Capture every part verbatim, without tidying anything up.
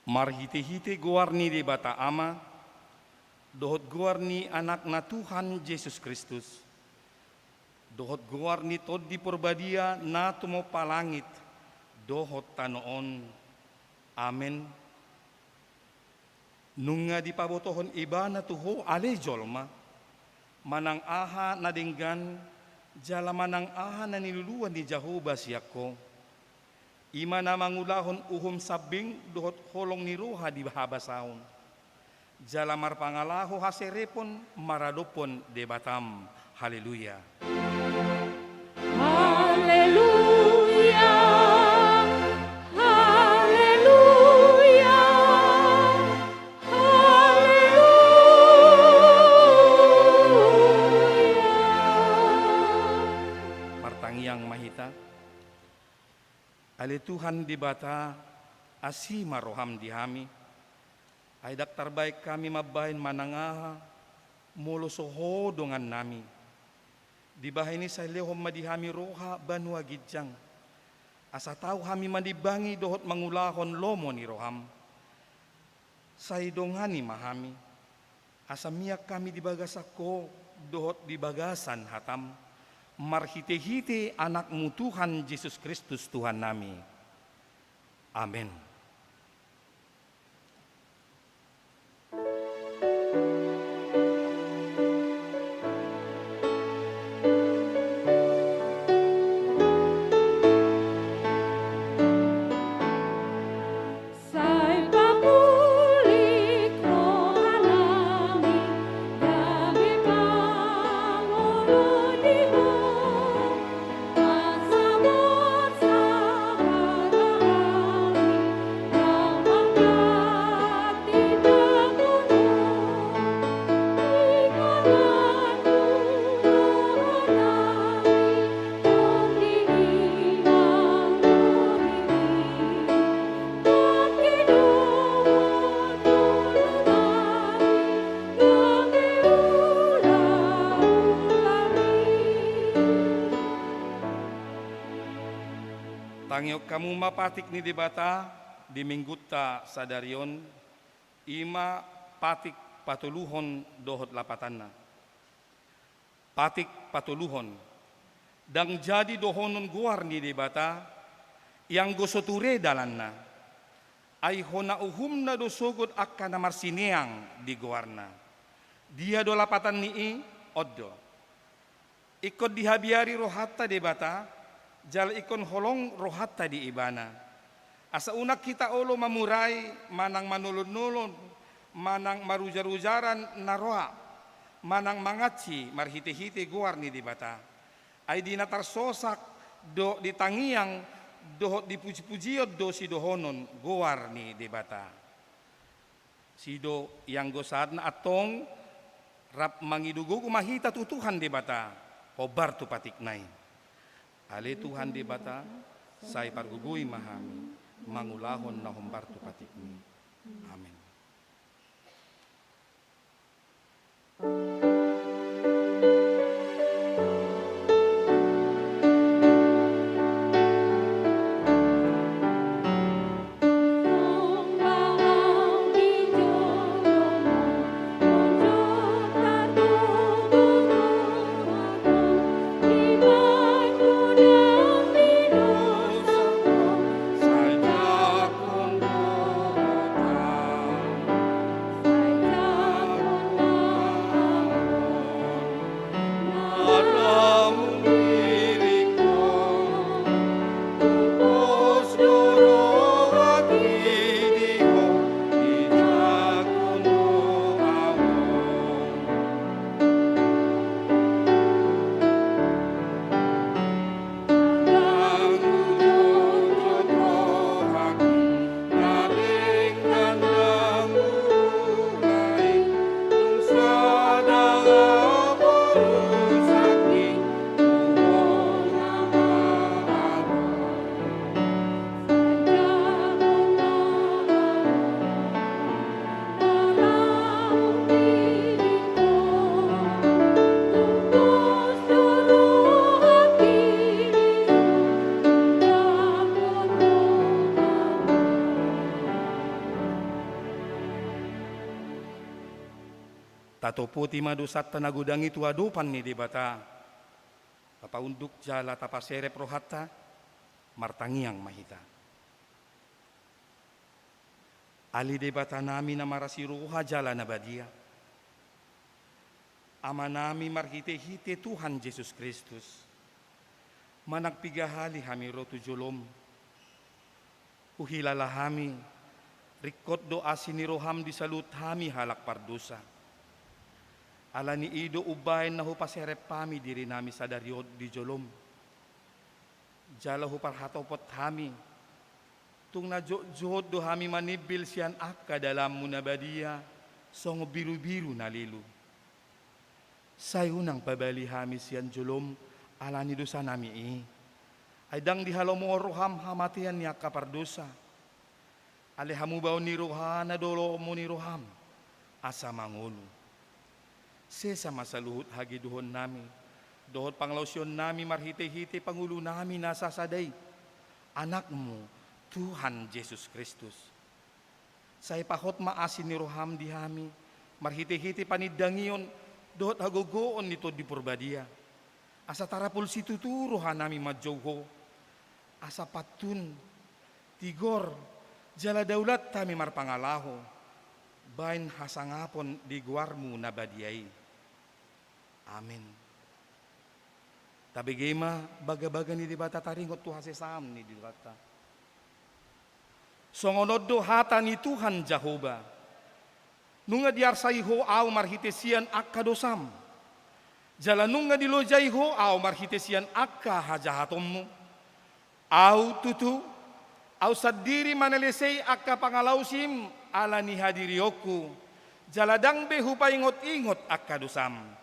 Marhite-hite goar ni Debata Ama, dohot goar ni Anakna Tuhan Jesus Kristus, dohot goar ni Tondi Porbadia na tumompa langit dohot tano on. Amen. Nunga dipabotohon Ibana tu ho ale jolma, manang aha na denggan, jala manang aha na niluluan ni Jahowa sian ho. I ma na mangulahon uhum sambing dohot holong ni roha di habasaon, jala marpangalaho haserepon maradophon Debatam. Haleluya. Haleluya. Haleluya. Haleluya. Martangiang ma hita. Ale Tuhan Debata, asi ma roham di hami. Ai ndang tarbahen hami mambahen manang aha, molo so ho dongannami. Dibahen i sai lehon ma di hami roha banua ginjang, asa tau hami manimbangi dohot mangulahon lomo ni roham. Sai dongani ma hami, asa mian hami di bagasan ho dohot di bagasan hatam, marhite-hite Anakmu Tuhan Jesus Kristus Tuhannami. Amen. Tangihon hamu ma patik ni Debata di Minggunta sadari on, i ma patik patoluhon dohot lapatanna. Patik patoluhon. Ndang jadi dohonon goar ni Debata, ianggo so ture dalanna. Ai hona uhumna do sogot angka na marsineang di goarna. Dia do lapatan ni i? On do. Ingkon dihabiari rohanta Debata, jala ingkon holong rohanta di Ibana. Asa unang hita olo mamurai, manang manolon-nolon, manang marujar-ujaran na roa, manang mangansi marhite-hite goar ni Debata. Ai di na tarsosak dohot di tangiang dohot di puji-pujion do sidohonon goar ni Debata. Sido ianggo sahatna antong rap mangido gogo ma hita tu Tuhan Debata, hombar tu patikna i. Ale Tuhan Debata, sai pargogoi ma hami mangulahon na hombar tu patikmi. Amen. Tapoti ma dosanta na godang i tu adopan ni Debata, tapaunduk jala tapaserep rohanta, martangiang ma hita. Ale Debatanami na marasi roha jala na badia, Amanami marhitehite Tuhan Jesus Kristus, manang piga hali hami ro tu jolom, huhilala hami, ringkot do asi ni roham di saluhut hami halak pardosa. Ala ni i do umbahen na hupaserep hami dirinami sadari on di jolom. Jala huparhatopot hami, tung na jotjot do hami manimbil sian angka dalanmu na badia, songon birubiru na lelu. Sai unang pabali hami sian jolom ala ni dosanami i. Ai ndang dihalomohon roham hamatean ni angka pardosa. Alai hamubaon ni roha na do lomo ni roham, asa mangolu. Sesa ma saluhut hagedonami, dohot pangalaosionnami marhitehite pangolunami na sasada i, Anakmu, Tuhan Jesus Kristus. Sai pahot ma asi ni roham di hami, marhitehite panindangion, dohot hagogoon ni Tondi Porbadia. Asa tarapul situtu rohanami manjou Ho, asa pantun, tigor, jala daulat hami marpangalaho, baen hasangapon di goarmu na badia i. Amen. Tabege ma bagabaga ni Debata taringot tu hasesaan ni dosanta. Songon on do hata ni Tuhan Jahowa. Nunga diarsai Ho Ahu marhite sian angka dosam. Jala nunga dilojai Ho Ahu marhite sian angka hajahatonmu. Ahu tutu, Ahu sandiri manalesei angka pangalaosim ala ni hadirionku, jala ndang be hupaingotingot angka dosam.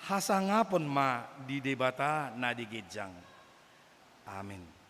Hasangapon ma di Debata na di ginjang. Amen.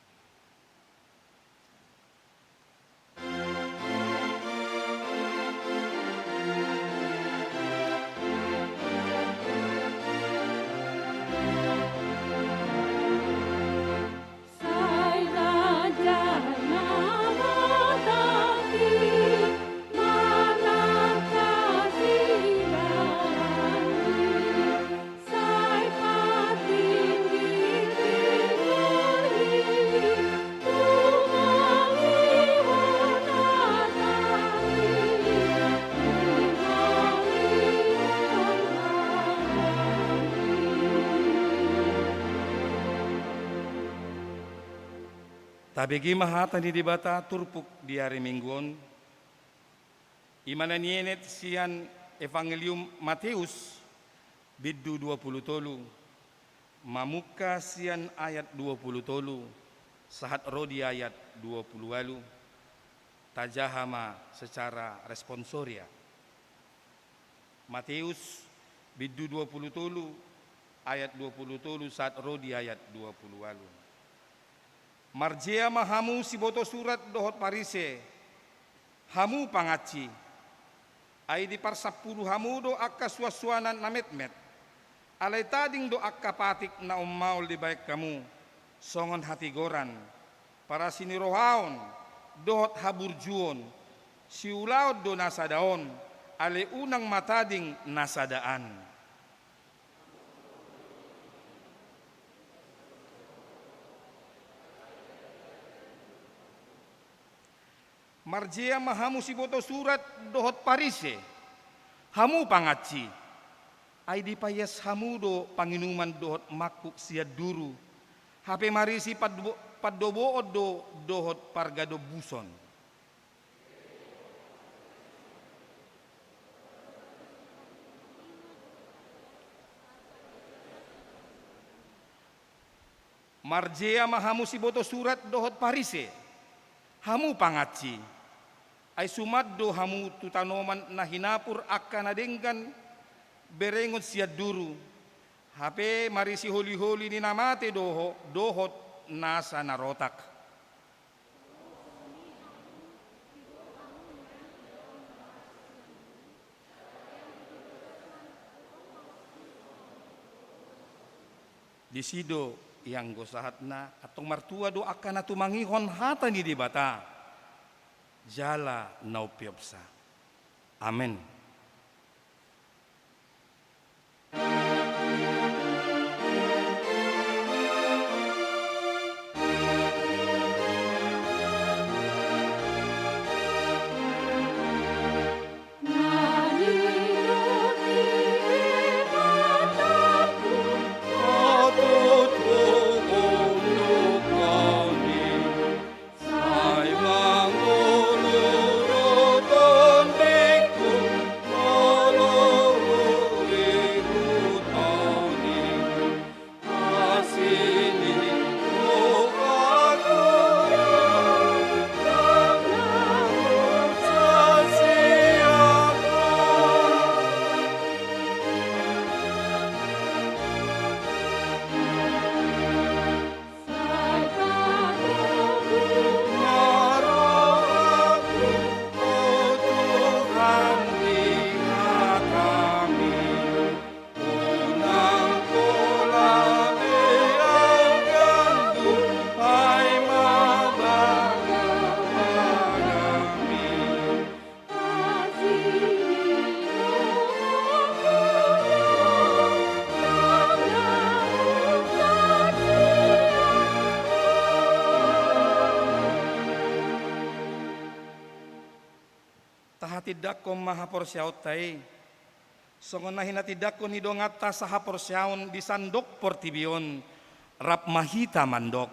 Tabege ma hata ni Debata turpuk di ari Minggu on. I ma na nienet sian Evangelium Mateus, bindu dua pulu tolu, mamungka sian ayat dua pulu tolu, sahat ro di ayat dua pulu ualu. Tajaha ma secara responsoria. Mateus, bindu dua pulu tolu, ayat dua pulu tolu, sahat ro di ayat dua pulu ualu. Marjea ma hamu siboto surat dohot Parise, hamu pangansi! Ai diparsampulu hamu do angka suansuanan na metmet. Alai tading do angka patik na ummaol dibaen hamu, songon hatigoran, parasinirohaon, dohot haburjuon. Siulaon do na sada on, alai unang ma tading na sada an. Marjea ma hamu siboto surat dohot Parise, hamu pangansi! Ai dipaias hamu do panginuman dohot mangkuk sian duru, hape marisi pando-, pandoboon do dohot pargadombuson. Marjea ma hamu siboto surat dohot Parise, hamu pangansi! Ai suman do hamu tu tanoman na hinapur angka na denggan berengon sian duru, hape marisi holiholi ni na mate doho-, dohot nasa na rotak. Disi do ianggo sahatna, antong martua do angka na tumangihon hata ni Debata jala na umpeopsa. Amen. Tindangkon ma haporseaonta i, songon na hinatindangkon ni donganta sahaporseaon di sandok portibi on, rap ma hita mandok: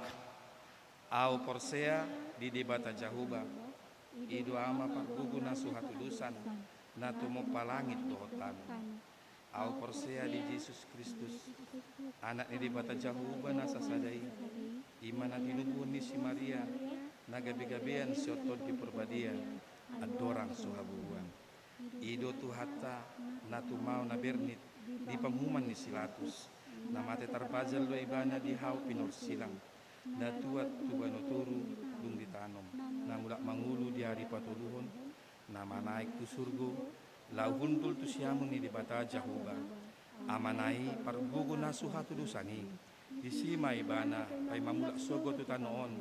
Ahu porsea di Debata Jahowa, i do Ama pargogo na so hatudosan, na tumompa langit dohot tano. Ahu porsea di Jesus Kristus, Anak ni Debata Jahowa na sasada i, i ma na tinubuhon ni si Maria, na gabegabean sian Tondi Porbadia, andorang so habubuhan. I do Tuhanta, na tumao na bernit di panguhuman ni si Latus, na mate tarbajal do Ibana di hau pinorsilang, na tuat tu banua toru, dung ditanom, na mulak mangolu di ari patoluhon, na manaek tu surgo, laho hundul tu siamun ni Debata Jahowa, Amana i pargogo na so hatudosan i. Disi ma Ibana paima mulak sogot tu tano on,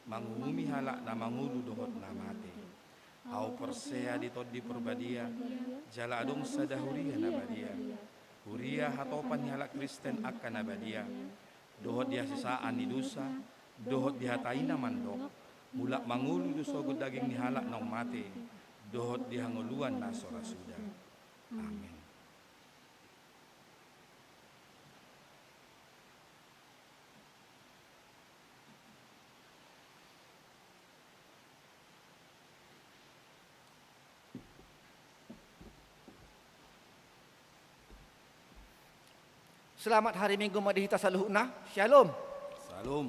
manguhumi halak na mangolu dohot na mate. Ahu porsea di Tondi Porbadia, jala adong sada huria na badia, huria hatopan ni halak Kristen angka na badia, dohot di hasesaan ni dosa, dohot di hata i na mandok: Mulak mangolu do sogot daging ni halak naung mate, dohot di hangoluan na so ra suda. Amen. Selamat hari Minggu ma di hita saluhutna. Syalom. Syalom.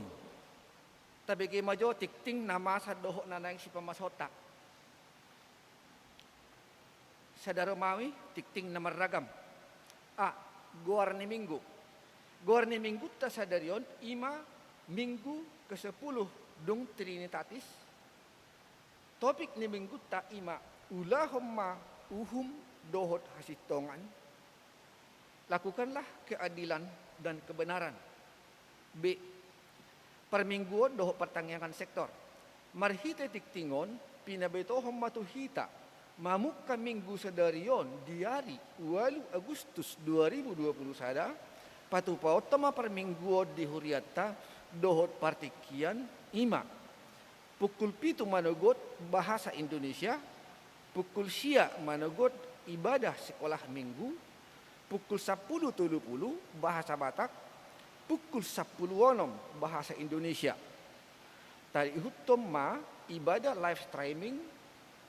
Tabege ma jo tingting na masa dohot na naeng sipamasahonta. Sada Romawi, tingting na marragam. A. Goar ni Minggu. Goar ni Minggunta sadari on i ma Minggu kesepuluh dung Trinitatis. Topik ni Minggunta i ma ulahon ma uhum dohot hasintongan. Lakukanlah keadilan dan kebenaran. B. Parmingguon dohot partangiangan sektor. Marhite tingting on, pinabetohon ma tu hita, mamungka Minggu sadari on di ari ualu Agustus dua ribu dua puluh sada, patupaonta ma parmingguon di hurianta dohot partingkian i ma: Pukul pitu manogot bahasa Indonesia, pukul sia manogot ibadah sekolah Minggu, pukul sampulu tolu pulu bahasa Batak, pukul sampulu onom bahasa Indonesia. Taihuthon ma ibadah live streaming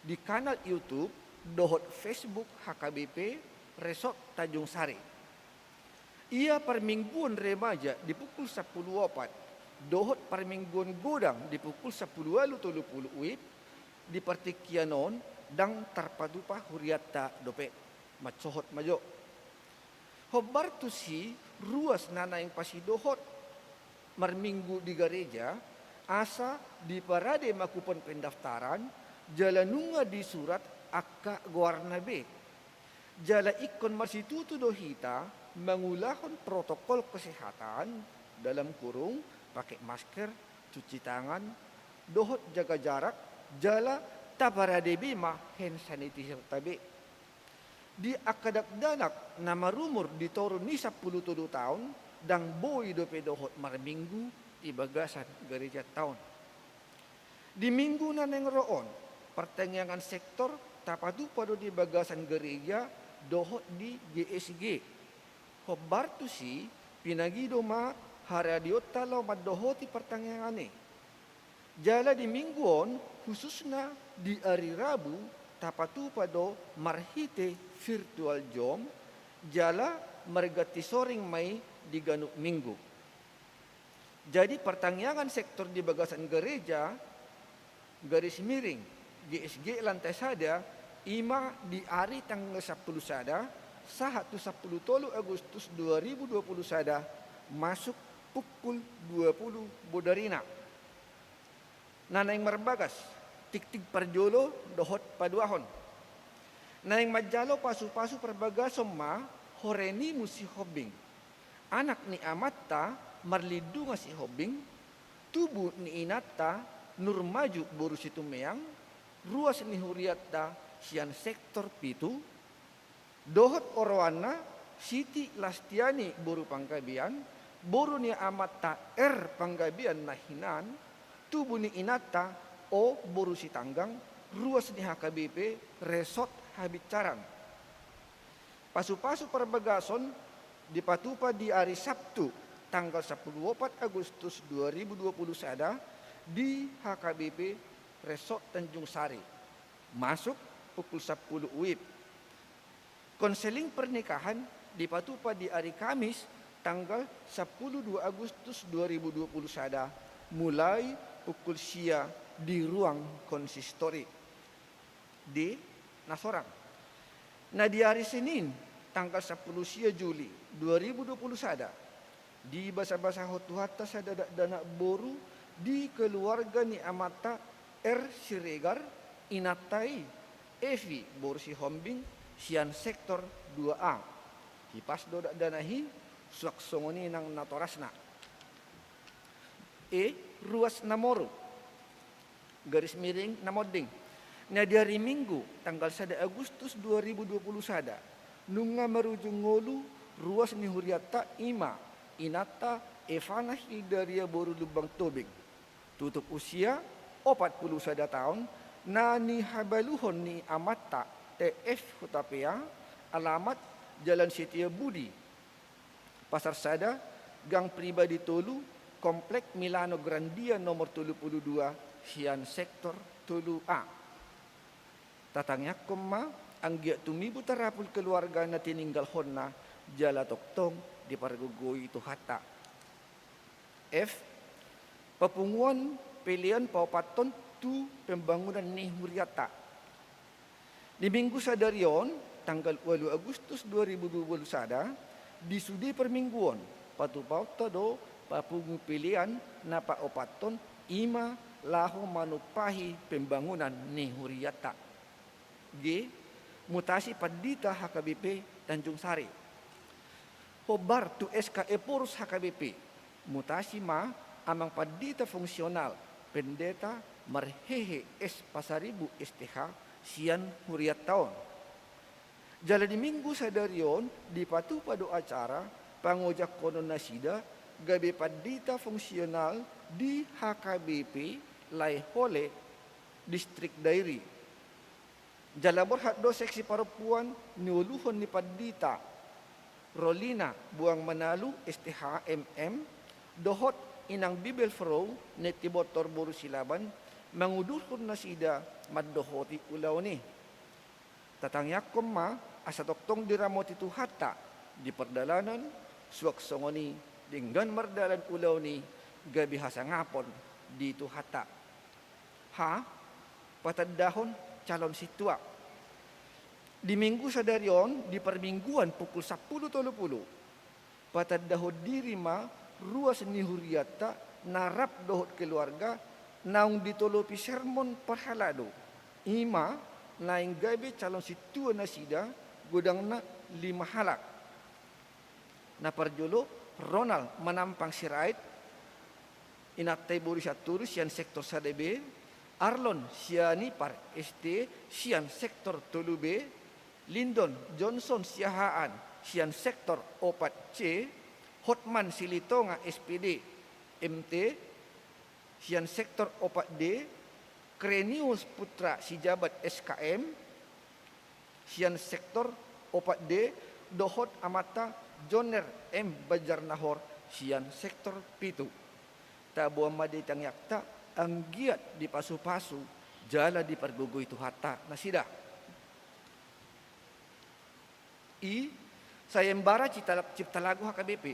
di kanal YouTube dohot Facebook H K B P Resort Tanjung Sari. Ia parmingguon remaja di pukul sampulu opat dohot parmingguon godang di pukul sampulu ualu tolu pulu WIB, di partingkian on ndang tarpatupa hurianta dope. Mansohot ma jo. Hombar tusi ruas na naeng pasidohot marminggu di gareja, asa diparade ma kupon pendaftaran, jala nunga disurat angka goarna be. Jala ingkon marsitutu do hita mangulahon protokol kesehatan, dalam kurung, pake masker, cuci tangan, dohot jaga jarak, jala taparade be ma hand sanitizer-ta be. Di angka dakdanak na marumur di toru ni sampulu tolu taon, ndang boi dope dohot marminggu di bagasan garejanta on. Di minggu na naeng ro on, partangiangan sektor tapatupa do di bagasan gareja dohot di G S G. Hombar tusi, pinagido ma haradionta laho mandohoti partangiangan i. Jala di minggu on, khususna di ari Rabu, tapatupa do marhite virtual Zoom, jala marganti soring ma i di ganup minggu. Jadi, partangiangan sektor di bagasan gareja, garis miring, G S G lantai sada, i ma di ari tanggal sampulu sada, sahat tu sampulu tolu Agustus dua ribu dua puluh sada, masuk pukul dua puluh bodarina. Na naeng marbagas, tingting parjolo dohot paduahon. Naeng manjalo pasupasu parbagason ma horenimu Sihombing. Anak ni amanta Marlindungan Sihombing, tubu ni inanta Nurmaju boru Situmeang, ruas ni hurianta sian sektor pitu, dohot oroanna Siti Lastiani boru Panggabean, boru ni amanta R Panggabean na hinan, tubu ni inanta O boru Sitanggang, ruas ni H K B P Resort Habincaran. Pasu-pasu parbagason dipatupa di ari Sabtu, tanggal sampulu opat Agustus dua ribu dua puluh sada, di H K B P Resort Tanjung Sari. Masuk pukul sampulu WIB. Konseling pernikahan dipatupa di ari Kamis, tanggal sampulu dua Agustus dua ribu dua puluh sada, mulai pukul sia di ruang konsistori. D na sorang. Na di ari Senin, tanggal sampulu sia Juli dua ribu dua puluh sada, dibasa-basahon Tuhanta sada dakdanak boru di keluarga ni amanta R Siregar, inanta i Evi boru Sihombing, sian sektor dua A. Hipas do dakdanak i, suang songon i nang natorasna. E ruas na moru, garis miring na monding. Na di ari Minggu, tanggal sada Agustus dua ribu dua puluh sada, nunga marujung ngolu ruas ni hurianta, i ma inanta Evana Hildaria boru Lumban Tobing. Tutup usia opat pulu sada taon, na nihabaluhon ni amanta T F Hutapea, alamat Jalan Setiabudi, Pasar Sada, Gang Pribadi tolu, Komplek Milano Grandia nomor tolu pulu dua, sian sektor tolu A. Tatangiangkon ma anggiat tumibu tarapul keluarga na tininggalhonna, jala tongtong dipargogoi Tuhanta. F. Papunguan pelean paopathon tu pembangunan ni hurianta. Di Minggu sadari on, tanggal ualu Agustus dua ribu dua puluh sada, di sude parmingguon, patupaonta do papungu pelean na paopathon, i ma laho manumpahi pembangunan ni hurianta. G. Mutasi pandita H K B P Tanjung Sari. Hombar tu S K Ephorus H K B P, mutasi ma amang pandita fungsional, pendeta, marhehe S Pasaribu S T H, sian hurianta on. Jala di Minggu sadari on dipatupa do acara pangojakhonon nasida gabe pandita fungsional di H K B P Laehole, Distrik Dairi. Jala borhat do seksi parompuan niuluhon ni pandita Rolina Buang Manalu, S T H, M M, dohot inang Bibelfrou Netibontor boru Silaban, mangudurhon nasida mandohoti ulaon i. Tatangiangkon ma asa tongtong diramoti Tuhanta di pardalanan, suang songon i denggan mardalan ulaon i, gabe hasangapon di Tuhanta. H. Patandahon calon sintua. Di Minggu sadari on, di parmingguan pukul sampulu tolu pulu, patandahon diri ma ruas ni hurianta na rap dohot keluarga naung ditolopi sermon parhalado, i ma naeng gabe calon sintua nasida, godangna lima halak. Na parjolo, Ronald Manampang Sirait, inanta i boru Sianturi, sian sektor sada B, Arlon Sianipar, S T, sian sektor tolu B, Lindon Johnson Siahaan, sian sektor opat C, Hotman Silitonga, S P D, M T, sian sektor opat D, Krenius Putra Sijabat, S K M, sian sektor opat D, dohot amanta Joner M Banjarnahor, sian sektor pitu. Taboan ma di tangiangta anggiat dipasupasu jala dipargogoi Tuhanta nasida. I. Sayembara Cipta, Cipta Lagu H K B P.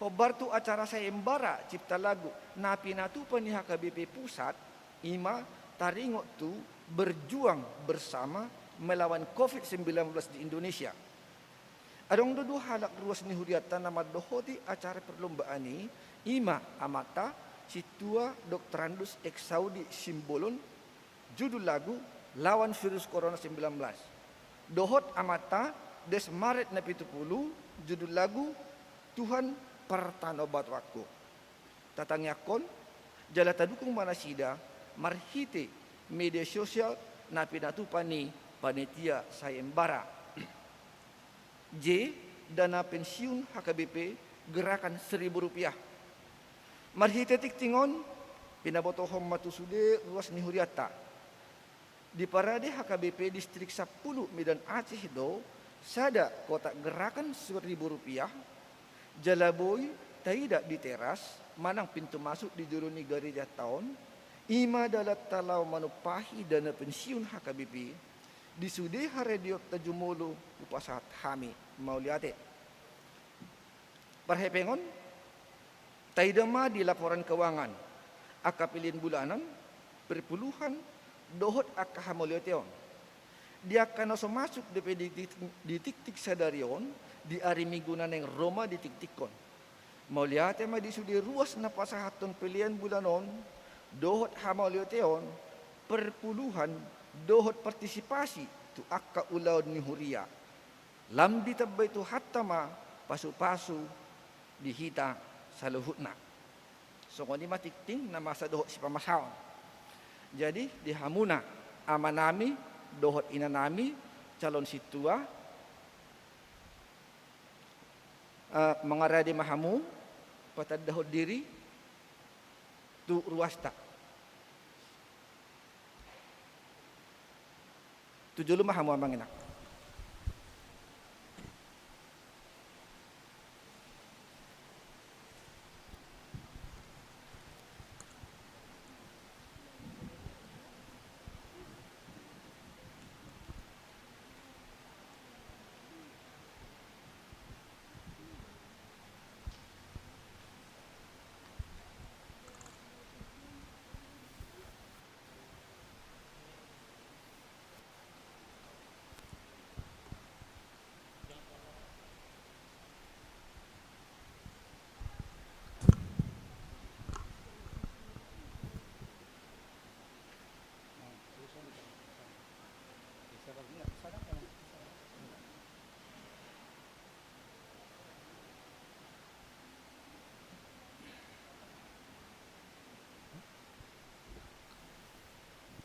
Hombar tu acara sayembara Cipta Lagu na pinatupa ni H K B P Pusat, i ma taringot tu berjuang bersama melawan covid sembilan belas di Indonesia. Adong do dua halak ruas ni hurianta na mandohoti acara perlombaan i, i ma amanta Sintua Doktorandus Eksaudi Simbolon, judul lagu Lawan Virus Corona sembilan belas, dohot amanta Desmaret Napitupulu, judul lagu Tuhan Partanobatuanku. Tatangiangkon jala tadukung ma nasida marhite media sosial na pinatupa ni panitia sayembara. J. Dana pensiun H K B P, gerakan seribu rupiah. Marhite tingting on, pinabotohon ma tu sude ruas ni hurianta. Diparade H K B P Distrik Sampulu Medan Aceh do sada kotak gerakan seribu rupiah, jala boi taida di teras manang pintu masuk di jolo ni garejanta on, i ma dalanta laho manumpahi dana pensiun H K B P, di sude haradeonta jumolo hupasahat hami, mauliate. Parhepengon, taida ma di laporan keuangan, angka pelean bulanan, perpuluhan, dohot angka hamauliateon. Di angka na so masuk dope di, di, di tiktik sadari on, di ari Minggu na naeng ro ma ditiktikkon. Mauliate ma di sude ruas na pasahathon pelean bulan on, dohot hamauliateon, perpuluhan, dohot partisipasi tu angka ulaon ni huria. Lam ditambai Tuhanta ma pasupasu di hita saluhutna. Songon i ma tingting na masa dohot sipamasaon. Jadi, di hamuna, amanami, dohot inanami, calon sintua, eh, mangarade ma hamu, patandahon diri, tu ruasta. Tu jolo ma hamu, amang inang.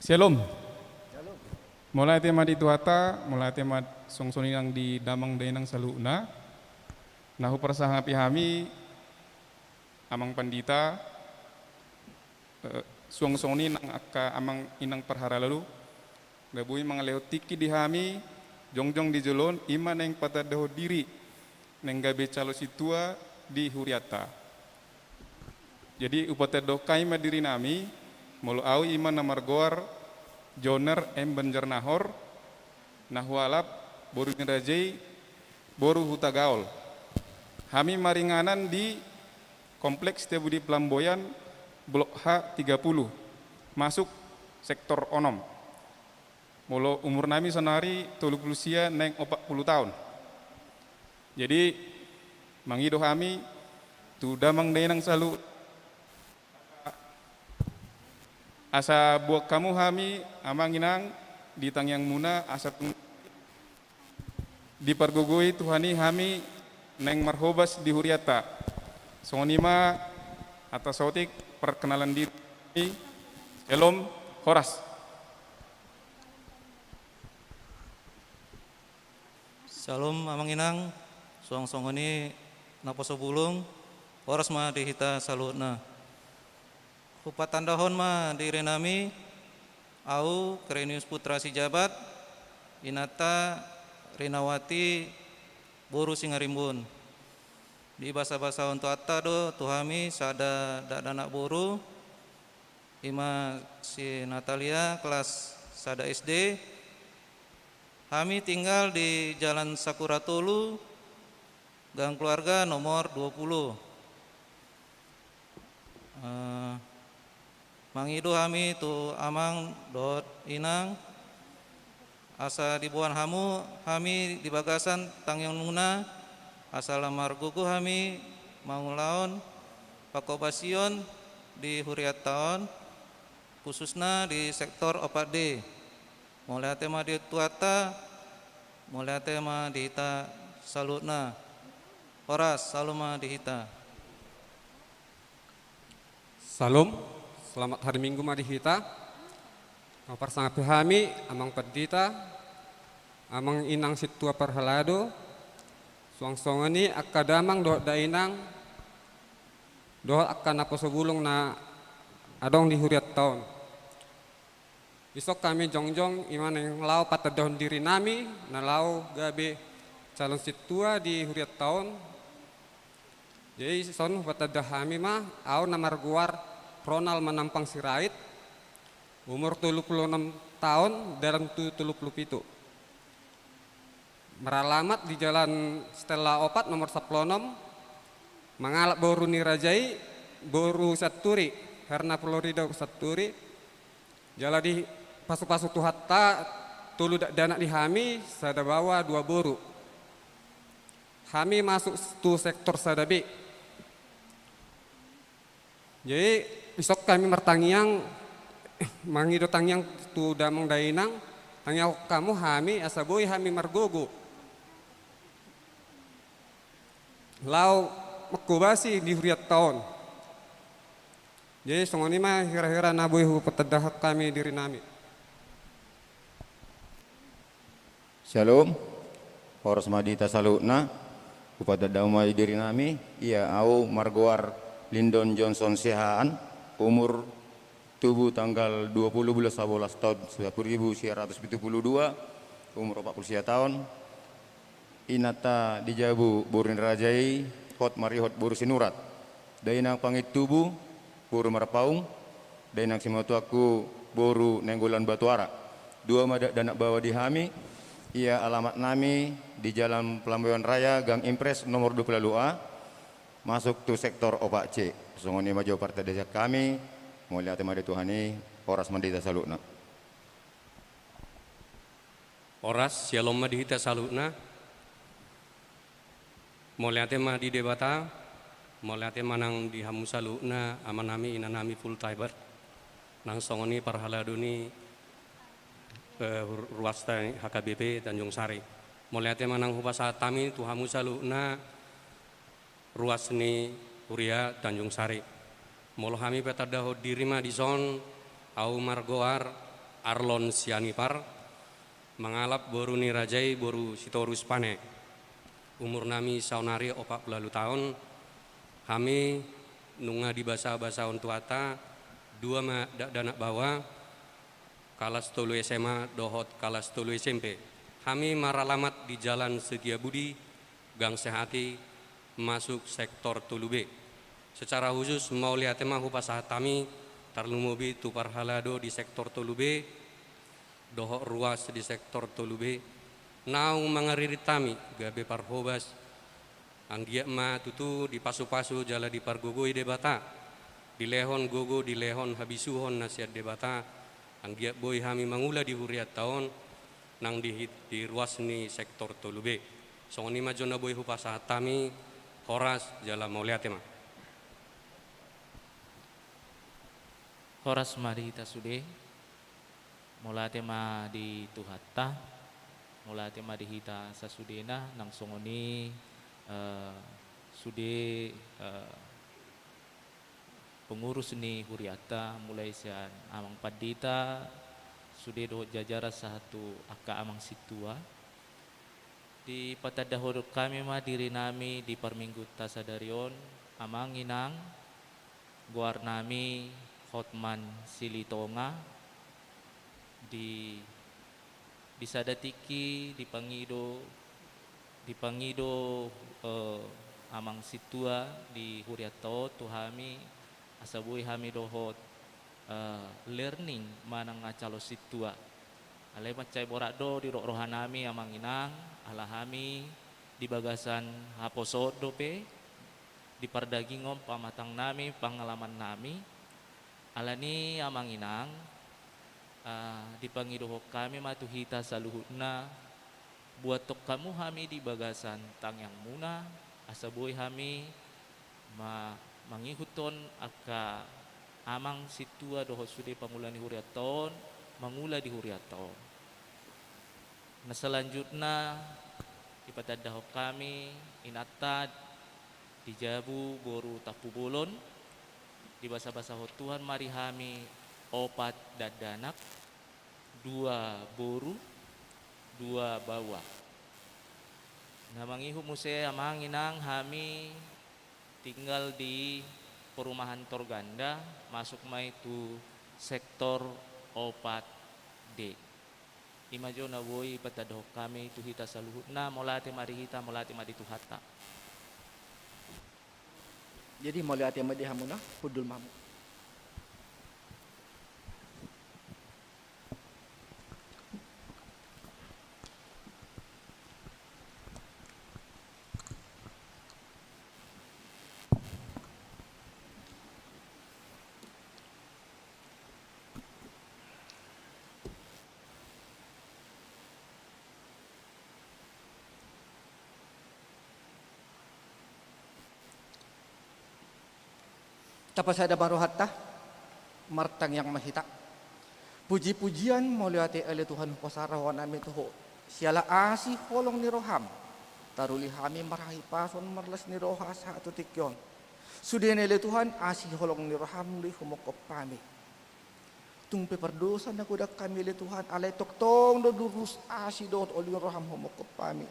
Syalom. Mauliate ma di Tuhanta, mauliate ma songon i nang di damang dainang saluhutna. Na huparsangapi hami, amang pandita, eh, suang songon i nang angka amang inang parhalado, na boi mangalehon tingki di hami, jongjong di jolo on, i ma naeng patandahon diri naeng gabe calon sintua di hurianta. Jadi, hupatandahon hami ma dirinami, molo au i ma na margoar Joner M Banjarnahor, na hualap boru ni raja i, boru Hutagaol. Hami maringanan di Kompleks Setiabudi Pelamboyan, Blok H tiga puluh, masuk sektor onom. Molo umurnami saonari tolu pulu sia naeng opat pulu taon. Jadi, mangido hami tu damang dainang saluhut, asa boan hamu hami, amang inang, di tangiangmuna, asa tung-, dipargogoi Tuhan i hami naeng marhobas di hurianta. Songon i ma hata saotik perkenalan diri. Syalom, horas. Syalom, amang inang, suang songon i naposo bulung, horas ma di hita saluhutna. Hupatandahon ma dirinami, au Krenius Putra Sijabat, inanta Rinawati boru Singarimbun. Dibasabasahon Tuhanta do tu hami sada dakdanak boru, i ma si Natalia, kelas sada S D. Hami tinggal di Jalan Sakura tolu, gang keluarga nomor dua puluh. Eh, mangido hami tu amang dohot inang, asa diboan hamu hami di bagasan tangiangmuna, asa lam margogo hami mangulahon panghobasion di hurianta on, khususna di sektor opat D. Mauliate ma di Tuhanta, mauliate ma di hita saluhutna. Horas, salam ma di hita. Syalom, selamat hari Minggu ma di hita. Huparsangapi hami, amang pandita, amang inang sintua parhalado, suang songon i angka damang dohot dainang, dohot angka naposo bulung na adong di hurianta on. Dison hami jongjong, i ma naeng laho patandahon diri nami na laho gabe calon sintua di hurianta on. Jadi dison hupatandah hami ma, au na margoar Ronald Manampang Sirait, umur tolu pulu onom taon, dalan tu tolu pulu pitu. Maralamat di Jalan Stella opat nomor sampulu onom, mangalap boru ni raja i, boru Santuri, Herna Florida Santuri. Jala dipasupasu Tuhanta, tolu dakdanak di hami, sada baoa, dua boru. Hami masuk tu sektor sada B. Jadi dison hami martangiang, mangido tangiang tu damang dainang, tangiangkon hamu hami asa boi hami margogo laho manghobasi di hurianta on. Jadi songon i ma hira-hira na boi hupatandahon hami diri nami. Syalom. Horas ma di hita saluhutna. Hupatandahon ma diri nami, ia au margoar Lindon Johnson Siahaan, umur, tubuh tanggal dua pulu bulan sabolas taon seribu sembilan ratus pitu pulu dua, umur opat pulu sia taon. Inanta di jabu boru ni raja i, hot marihot boru Sinurat. Dainang pangintubu boru Marpaung, dainang simatuangku boru Nainggolan Batuara. Dua ma dakdanak baoa di hami, ia alamat nami di Jalan Pelambayan Raya, Gang Impres nomor dua pulu ualu A, masuk tu sektor opat C. Songon i ma jo partandasan hami, mauliate ma di Tuhan i, horas ma di hita saluhutna. Horas, syalom ma di hita saluhutna. Mauliate ma di Debata, mauliate ma nang di hamu saluhutna, amanami, inanami, full timer. Nang songon i parhalado ni, eh, ru-, ruasta H K B P Tanjung Sari. Mauliate ma nang hupasahat hami tu hamu saluhutna, ruas ni huria Tanjung Sari. Molo hami patandahon diri ma dison, au margoar Arlon Sianipar, mangalap boru ni raja i, boru Sitorus Pane. Umur nami saonari opat pulu ualu taon. Hami nunga dibasabasahon Tuhanta, dua ma dakdanak baoa, kalas tolu S M A dohot kalas tolu S M P. Hami maralamat di Jalan Setiabudi, Gang Sehati, masuk sektor tolu B. Secara khusus mauliate ma hupasahat hami, tarlumobi tu parhalado di sektor tolu B dohot ruas di sektor tolu B, naung mangaririt hami gabe parhobas. Anggiat ma tutu dipasupasu jala dipargogoi Debata, dilehon gogo, dilehon habisuhon na sian Debata, anggiat boi hami mangula di hurianta on, nang di hit-, di ruas ni sektor tolu B. Songon i ma jo na boi hupasahat hami, horas jala mauliate ma. Horas ma di hita sude. Mauliate ma di Tuhanta, mauliate ma di hita sasudena, nang songon i, eh, sude, eh, pengurus ni hurianta, mulai sian amang pandita, sude dohot jajaran sahat tu angka amang sintua. Dipatandahon hami ma diri nami di parminggunta sadari on, amang inang, goar nami Hotman Silitonga, di, di sada tingki dipangido, dipangido, eh, amang sintua di hurianta on tu hami, asa boi hami dohot, eh, learning manang calon sintua. Alai mansai borat do didok roha nami amang inang, ala hami di bagasan haposoon dope, di pardagingon pamatang nami, pangalaman nami. Alani amang inang, ah, dipangidohon hami ma tu hita saluhutna, buathon hamu hami di bagasan tangiangmuna, asa boi hami ma-, mangihuthon angka amang sintua dohot sude pangula ni hurianta on, mangula di hurianta on. Na selanjutna, dipatandahon hami inanta di jabu boru Tampubolon, dibasabasahon Tuhan ma di hami opat dakdanak, dua boru, dua baoa. Na mangihut muse amang inang, hami tinggal di perumahan Torganda, masuk ma i tu sektor opat Ende. I ma jo na boi patandahon hami tu hita saluhutna, mauliate ma di hita, mauliate ma di Tuhanta. Jadi mauliate ma di hamuna, hundul ma hamu. Tapasada ma rohanta, martangiang ma hita. Puji-pujian mauliate ale Tuhan hupasahat rohanami tu Ho, siala asi holong ni roham. Taruli hami marhahipason marlas ni roha sahat tu tingki on. Sudena ale Tuhan, asi holong ni roham do i humongkop hami. Tung pe pardosa na godang hami ale Tuhan, alai tongtong do durus asi dohot holong ni roham humongkop hami.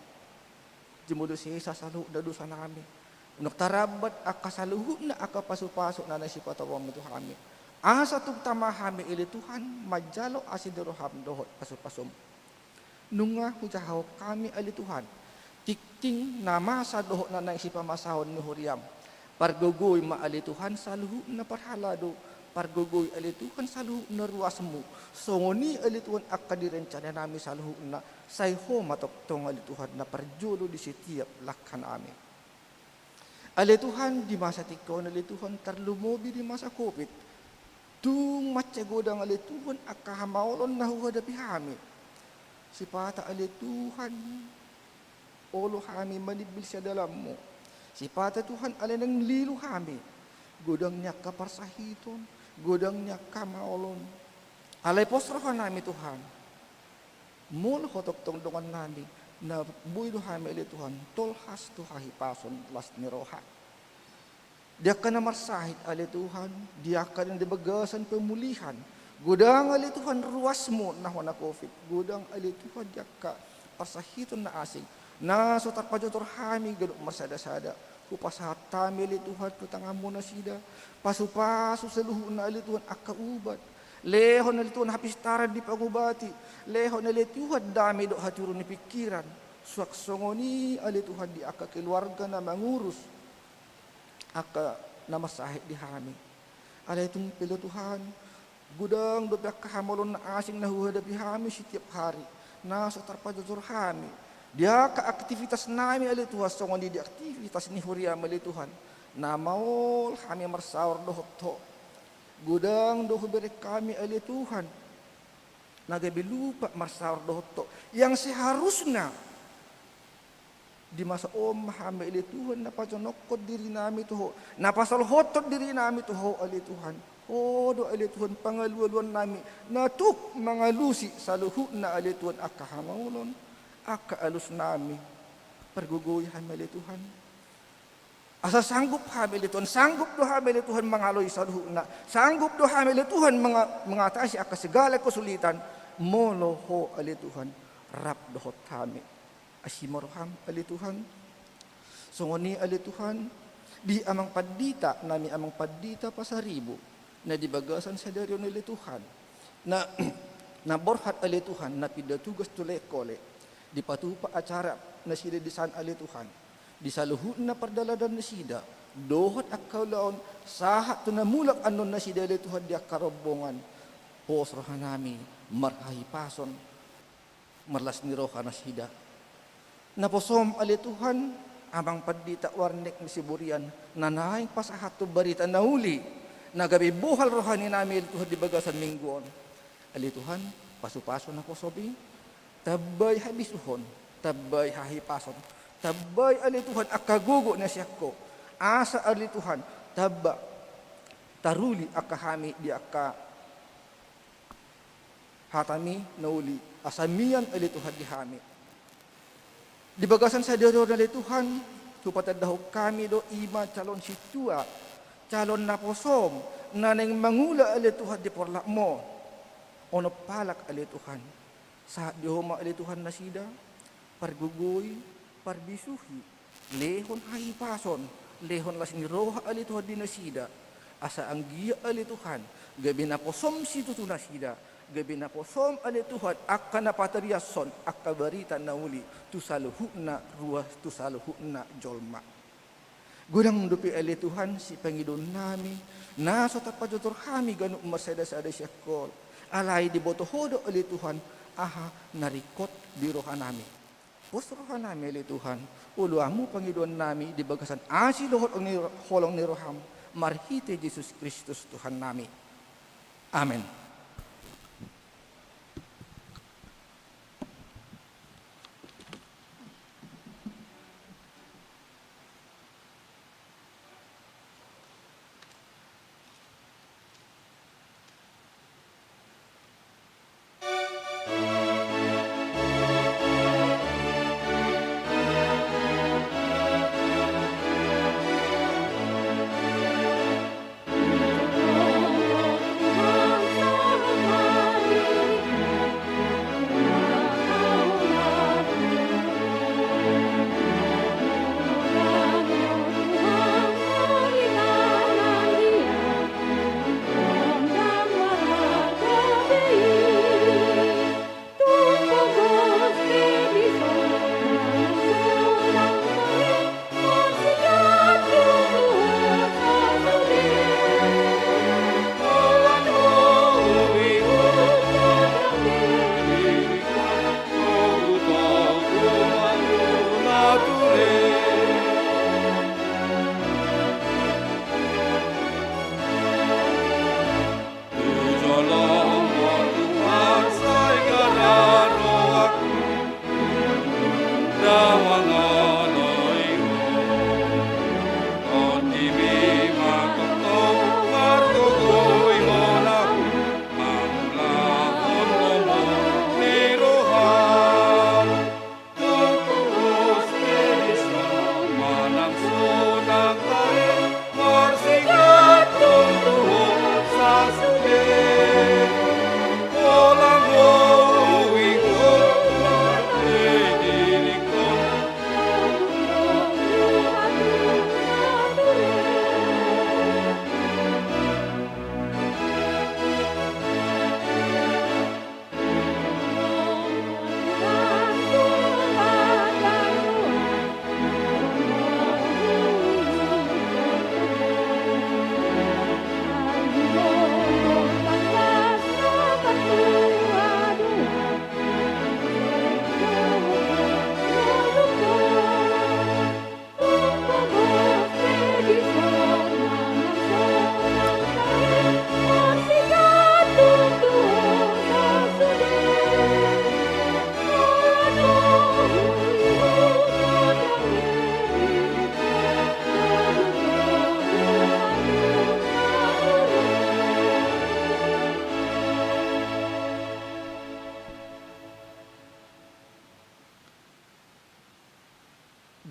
Jumolo sesa saluhutna dosanami. Unang tarambat angka saluhutna angka pasu-pasu na naeng sipatupaonmi tu hami. Asa tung tama hami ale Tuhan, manjalo asi ni roham dohot pasu-pasum. Nunga hujahahon hami ale Tuhan tingting na masa dohot na naeng sipamasahon ni huriam. Pargogoi ma ale Tuhan saluhutna parhalado, pargogoi ale Tuhan saluhutna ruasmu. Songon i ale Tuhan angka direncananami saluhutna, sai Ho ma tongtong ale Tuhan na parjolo di setiap langkanami. Ale Tuhan, di masa tingki on ale Tuhan, tarlumobi di masa covid, tung mansai godang ale Tuhan angka hamaolon na huhadapi hami. Sipata ale Tuhan, olo hami manimbil sian dalanmu. Sipata Tuhan, ale naeng lilu hami, godang ni angka parsahiton, godang ni angka hamaolon. Alai pos rohanami Tuhan, molo Ho tongtong dongannami, na boi do hami ale Tuhan tolhas tu hahipason las ni roha. Di angka na marsahit ale Tuhan, di angka na di bagasan pemulihan, godang ale Tuhan ruasmu na hona covid, godang ale Tuhan di angka parsahiton na asing, na so tarpajojor hami ganup marsada-sada. Hupasahat hami ale Tuhan tu tanganmu nasida, pasu-pasu saluhutna ale Tuhan angka ubat. Lehon ale Tuhan hapistaran di pangubati, lehon ale Tuhan dame dohot hatiuron ni pingkiran. Suang songon i ale Tuhan di angka keluarga na mangurus angka na marsahit di hami. Alai tung pe ale Tuhan, godang dope angka hamaolon na asing na huhadapi hami setiap hari, na so tarpajojor hami. Di angka aktivitasnami ale Tuhan, songon i di aktivitas ni huriam ale Tuhan, na maol hami marsaor dohot Ho. Godang do hubereng hami ale Tuhan na gabe lupa marsaor dohot Ho. Yang seharusna di masa on ma hami ale Tuhan na pajonokhon dirinami tu Ho, na pasolhothon dirinami tu Ho ale Tuhan. Ho do ale Tuhan pangalu-aluannami, na tuk mangalusi saluhutna ale Tuhan angka hamaolon, angka alusnami. Pargogoi hami ale Tuhan. Asa sanggup hami ale Tuhan, sanggup do hami ale Tuhan mangaloi saluhutna, sanggup do hami ale Tuhan menga-, mengatasi angka segala kesulitan, molo Ho ale Tuhan rap dohot hami. Asi ma roham ale Tuhan. Songon i ale Tuhan, di amang pandita nami, amang pandita Pasaribu, na di bagasan sadari on ale Tuhan, na, na borhat ale Tuhan, na pinda tugas tu Lengkole, dipatupa acara nasida di san ale Tuhan, di saluhutna pardalanan nasida, dohot angka ulaon, sahat tu na mulak annon nasida ale Tuhan di angka rombongan. Pos rohanami, marhahipason, marlas ni roha nasida. Naposom ale Tuhan, amang pandita Warnek ni Siburian, na naeng pasahathon barita na uli, na gabe bohal rohaninami ale Tuhan di bagasan minggu on. Ale Tuhan, pasu-pasu naposom i, tambai habisuhon, tambai hahipason, tambai ale Tuhan angka gogo na sian Ho. Asa ale Tuhan, tamba taruli angka hami di angka hatami na uli, asa mian ale Tuhan di hami. Di bagasan sadari on ale Tuhan, hupatandahon hami do i ma calon sintua, calon naposom, na naeng mangula ale Tuhan di porlakmu. Onom halak ale Tuhan. Sahat di Ho ma ale Tuhan nasida, pargogoi, parbisuhi, lehon hahipason, lehon las ni roha ale Tuhan di nasida, asa anggiat ale Tuhan, gabe naposom situtu nasida, gabe naposom ale Tuhan angka na patariashon angka barita na uli tu saluhutna ruas, tu saluhutna jolma. Godang dope ale Tuhan sipangidoannami na so tarpajojor hami ganup marsadasada sian Ho, alai diboto Ho do ale Tuhan aha na ringkot di rohanami. Pos rohanami ale Tuhan, olo Hamu pangidoannami di bagasan asi dohot ni holong ni roham, marhite Jesus Kristus Tuhannami. Amen.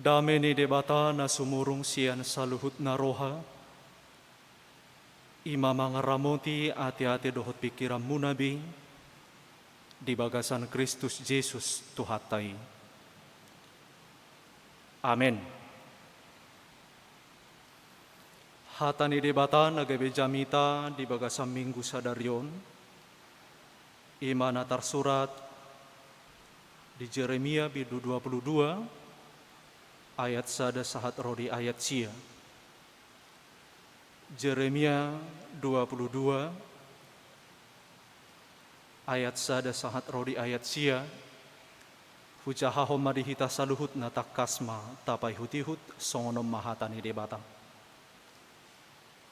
Dame ni Debata na sumurung sian saluhutna roha, i ma mangaramoti ateate dohot pingkiranmuna be di bagasan Kristus Jesus Tuhanta i. Amen. Hata ni Debata na gabe jamita di bagasan Minggu sadari on, i ma na tarsurat di Jeremia bindu dua puluh dua ayat sada sahat ro di ayat sia. Jeremia dua puluh dua ayat sada sahat ro di ayat sia. Hujahahon ma di hita saluhutna, tangkas ma tapaihutihut. Songon on ma hata ni Debata.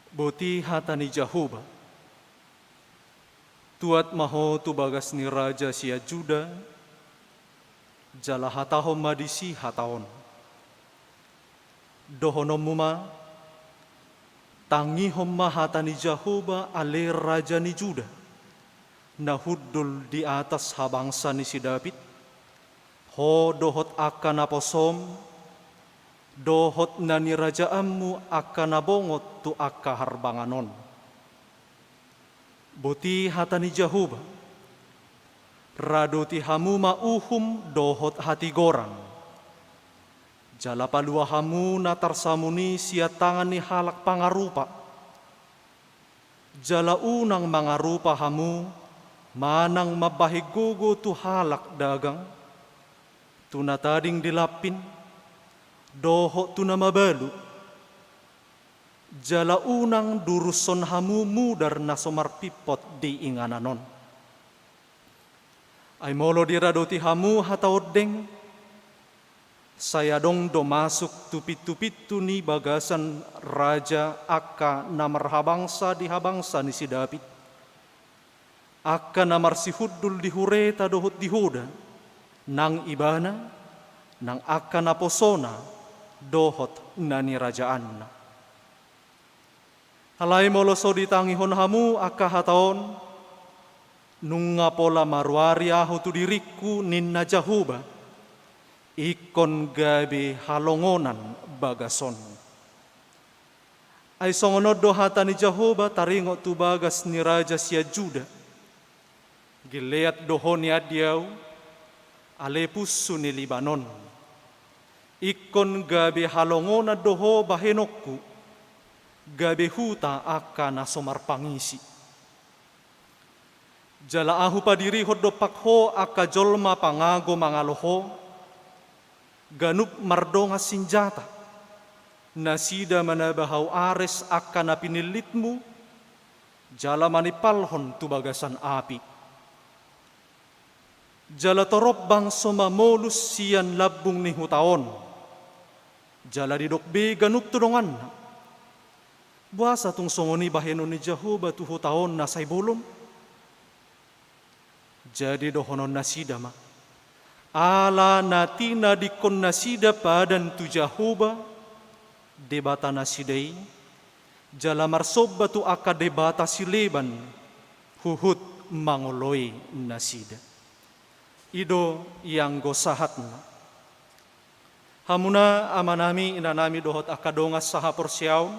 Boti hata ni Jahowa: Tuat ma ho tu bagas ni raja sian Juda, jala hatahon ma disi hata on: Dohononmu ma: Tangihon ma hata ni Jahowa, ale raja ni Juda, na hundul di atas habangsa ni si Daud, ho dohot angka naposom, dohot na nirajaanmu angka na bongot tu angka harbangan on. Boti hata ni Jahowa: Radoti hamu ma uhum dohot hatigoran, jala palua hamu na tarsamun i sian tangan ni halak pangarupa. Jala unang mangarupa hamu Manang mambahen gogo tu halak dagang, tu na tading di lampin, dohot tu na mabalu, jala unang durushon hamu mudar na so marpimpot di inganan on. Ai molo diradoti hamu hata ondeng, sai adong do masuk tu pintu-pintu ni bagasan raja angka na marhabangsa di habangsa ni si Daud, angka na marsihundul di hureta dohot di hoda, nang ibana, nang angka naposona dohot na nirajaanna. Alai molo so ditangihon hamu angka hata on, nunga pola maruari ahu tu diringku, ninna Jahowa, ingkon gabe halongonan bagas on. Ai songon on do hata ni Jahowa taringot tu bagas ni raja sian Juda: Gilead do ho nian di ahu, ale punsu ni Libanon. Ingkon gabe halongonan do ho bahenonku, gabe huta angka na so marpangisi. Jala ahu padirihon dompak ho angka jolma pangago mangalo ho, ganup mardongan sinjata, nasida manaba hau ares angka na pinillitmu, jala manimpalhon tu bagasan api. Jala torop bangso mamolus sian lambung ni huta on, jala didok be ganup tu donganna: Boasa tung songon i bahenon ni Jahowa tu huta on na sai bolon? Jadi dohonon nasida ma: Ala na tinadingkon nasida padan tu Jahowa, Debata nasida i, jala marsomba tu angka debata sileban, huhut mangoloi nasida. I do ianggo sahatna. Hamuna amanami, inanami dohot angka dongan sahaporseaon,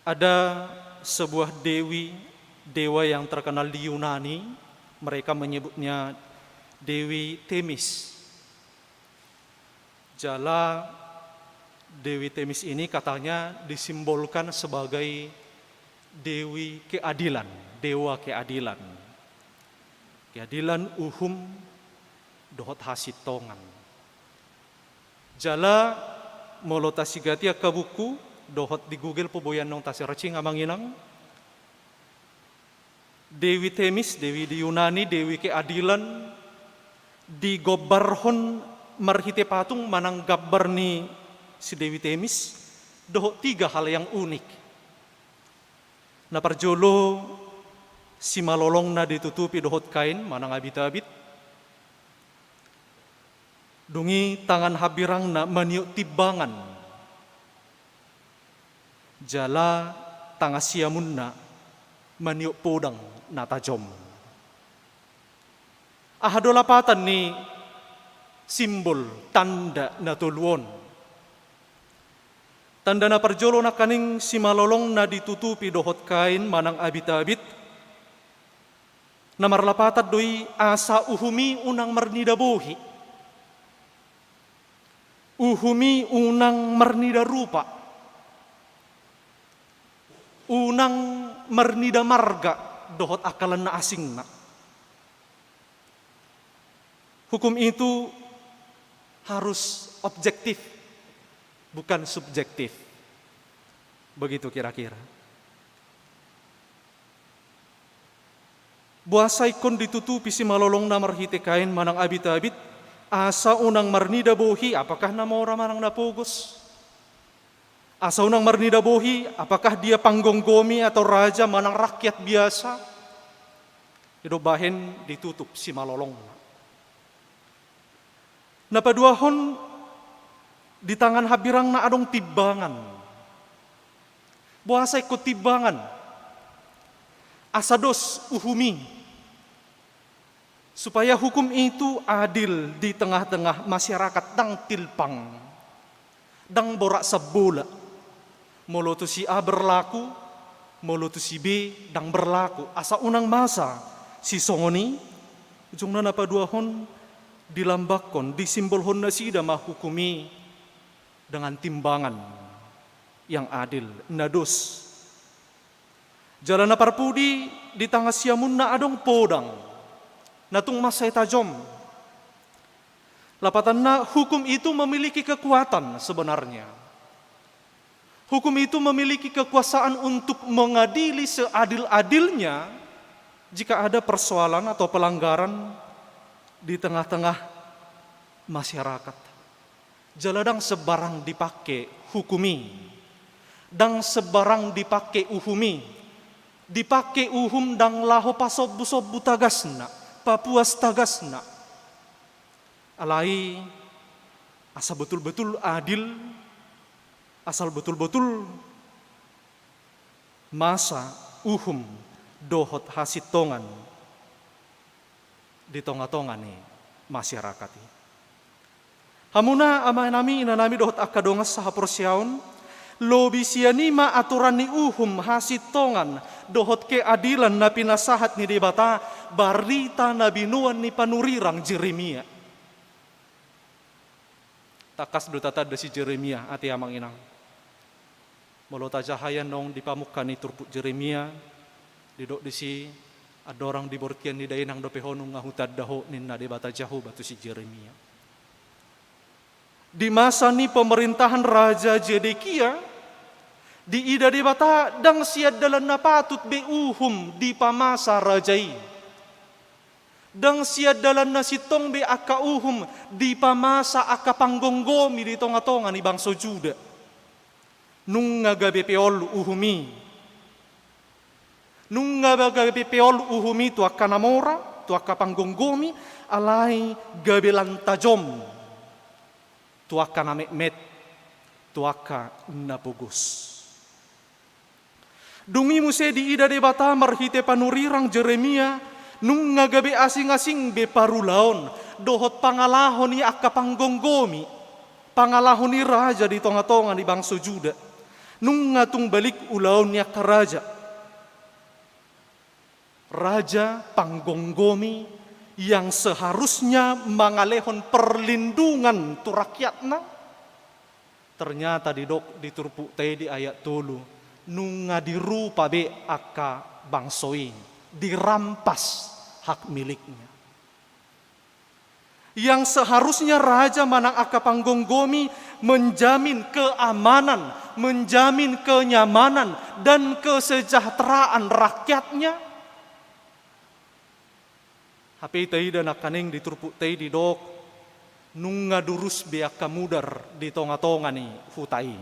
ada sebuah dewi, dewa yang terkenal di Yunani, mereka menyebutnya Dewi Themis. Jala Dewi Themis ini katanya disimbolkan sebagai dewi keadilan, dewa keadilan. Keadilan, uhum, dohot hasintongan. Jala molo tasigati angka buku, dohot di Google pe boi annon ta-searching, amang inang, Dewi Themis, dewi di Yunani, dewi keadilan, digombarhon marhite patung manang gambar ni si Dewi Themis, dohot tiga hal yang unik. Na parjolo, simalolongna ditutupi dohot kain manang abitabit. Dung i tangan hambirangna maniop timbangan, jala tangan siamunna maniop podang na tajom. Aha do lapatan ni simbol, tanda na tolu on? Tanda na parjolo nangkaning simalolongna ditutupi dohot kain manang abitabit, na marlapatan do i asa uhum i unang marnida bohi. Uhum i unang marnida rupa. Unang marnida marga dohot angka lan na asingna. Hukum itu harus objektif, bukan subjektif. Begitu kira-kira. Boasa ingkon ditutupi simalolongna marhite kain manang abitabit, asa unang marnida bohi, apakah na mora manang na pogos? Asa unang marnida bohi, apakah dia panggomgomi atau raja manang rakyat biasa? I do bahen ditutup simalolongna. Na paduahon, di tangan hambirangna adong timbangan. Boasa ingkon timbangan? Asa dos uhum i. Supaya hukum itu adil di tengah-tengah masyarakat, ndang timpang, ndang borak sambola. Molo tu si A berlaku, molo tu si B ndang berlaku. Asa unang masa sisongon i. Ujungna na paduahon, dilambangkon, disimbolhon nasida ma hukum i dengan timbangan yang adil, na dos. Jala na parpudi, di tangan siamunna adong podang na tung mansai tajom. Lapatanna, hukum itu memiliki kekuatan sebenarnya. Hukum itu memiliki kekuasaan untuk mengadili seadil-adilnya jika ada persoalan atau pelanggaran di tengah-tengah masyarakat. Jala ndang sembarang dipake hukum i. Ndang sembarang dipake uhum i. Dipake uhum ndang laho pasombu-sombu tagasna, papuas tagasna. Alai asa betul-betul adil, asal betul-betul masa uhum dohot hasintongan di tonga-tonga ni masyarakat i. Hamuna amanami, inanami dohot angka dongan sahaporseaon, lobi sian i ma aturan ni uhum, hasintongan dohot keadilan na pinasahat ni Debata, barita na binoan ni panurirang Jeremia. Tangkas do tatanda si Jeremia, ate amang inang. Molo tajaha i annon di pamungka ni turpuk Jeremia, didok disi: Andorang di bortian ni dainang dope ho nunga hutanda ho, ninna Debata Jahowa tu si Jeremia. Di masa ni pemerintahan Raja Zedekia, diida Debata ndang sian dalan na patut be uhum dipamasa raja i. Ndang sian dalan na sintong be angka uhum dipamasa angka panggomgomi di tonga-tonga ni bangso Juda. Nunga gabe peol uhum i. Nunga ba gabe peol uhum i tu angka na mora, tu angka panggomgomi, alai gabe lan tajom tu angka na metmet, tu angka na pogos. Dung i muse diida Debata marhite panurirang Jeremia, nunga gabe asing-asing be parulaon dohot pangalaho ni angka panggomgomi, pangalaho ni raja di tonga-tonga ni bangso Juda. Nunga tung balik ulaon ni angka raja. Raja panggomgomi yang seharusnya mangalehon perlindungan tu rakyatna, ternyata didok di turpukta i di ayat tolu, nunga dirupa be angka bangso i, dirampas hak miliknya. Yang seharusnya raja manang angka panggomgomi menjamin keamanan, menjamin kenyamanan dan kesejahteraan rakyatnya. Hape taida nangkaning di turpukta i didok, nunga durus be angka mudar di tonga-tonga ni huta i.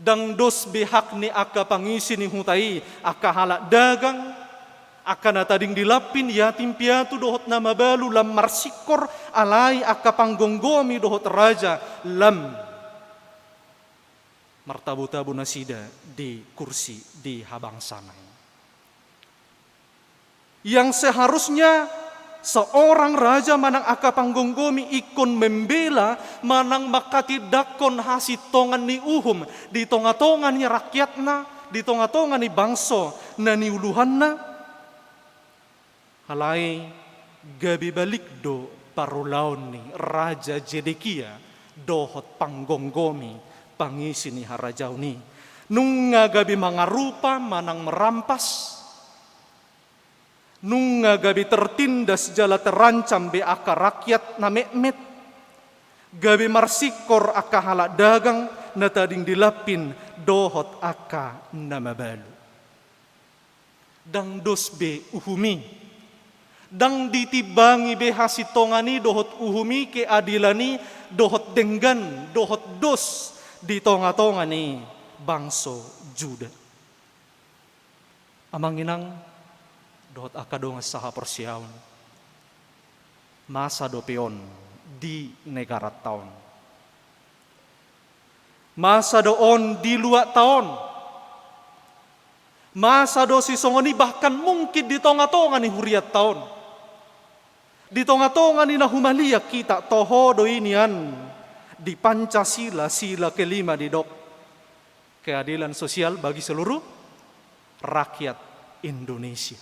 Ndang dos be hak ni angka pangisi ni huta i, angka halak dagang, angka na tading di lampin, yatim piatu dohot na mabalu lam marsingkor, alai angka panggomgomi dohot raja lam martabo-tabo nasida di kursi di habangsana i. Yang seharusnya seorang raja manang angka panggomgomi ingkon membela manang manghatindanghon hasintongan ni uhum di tonga-tonga ni rakyatna, di tonga-tonga ni bangso na niuluhanna. Alai gabe balik do parulaon ni Raja Zedekia dohot panggomgomi pangisi ni harajaon i. Nunga gabe mangarupa manang merampas. Nunga gabe tertindas jala terancam be angka rakyat na metmet. Gabe marsingkor angka halak dagang na tading di lampin dohot angka na mabalu. Ndang dos be uhum i. Ndang ditimbangi be hasintongan i dohot uhum i, keadilan i dohot denggan dohot dos di tonga-tonga ni bangso Juda. Amang inang dohot angka dongan sahaporseaon, masa dope on di negaranta on. Masa do on di luatta on. Masa do sisongon i bahkan mungkin di tonga-tonga ni hurianta on. Di tonga-tonga ni na humaliang hita, toho do i nian di Pancasila, sila kelima didok, keadilan sosial bagi seluruh rakyat Indonesia.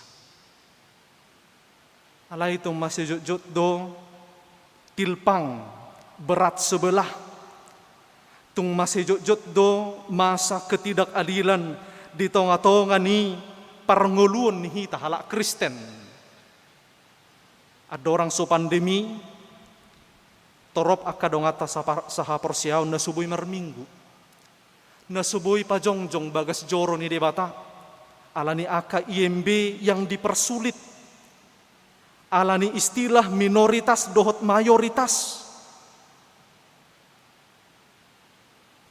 Alai tung masejotjot do tilpang berat sebelah. Tung masejotjot do masa ketidakadilan Di tonga-tonga ni parngoluon ni hita halak Kristen, andorang so pandemi, torop angka donganta sapa-, sahaporseaon na so boi marminggu, na so boi pajongjong bagas joro ni Debata, ala ni angka I M B yang dipersulit, ala ni istilah minoritas dohot mayoritas.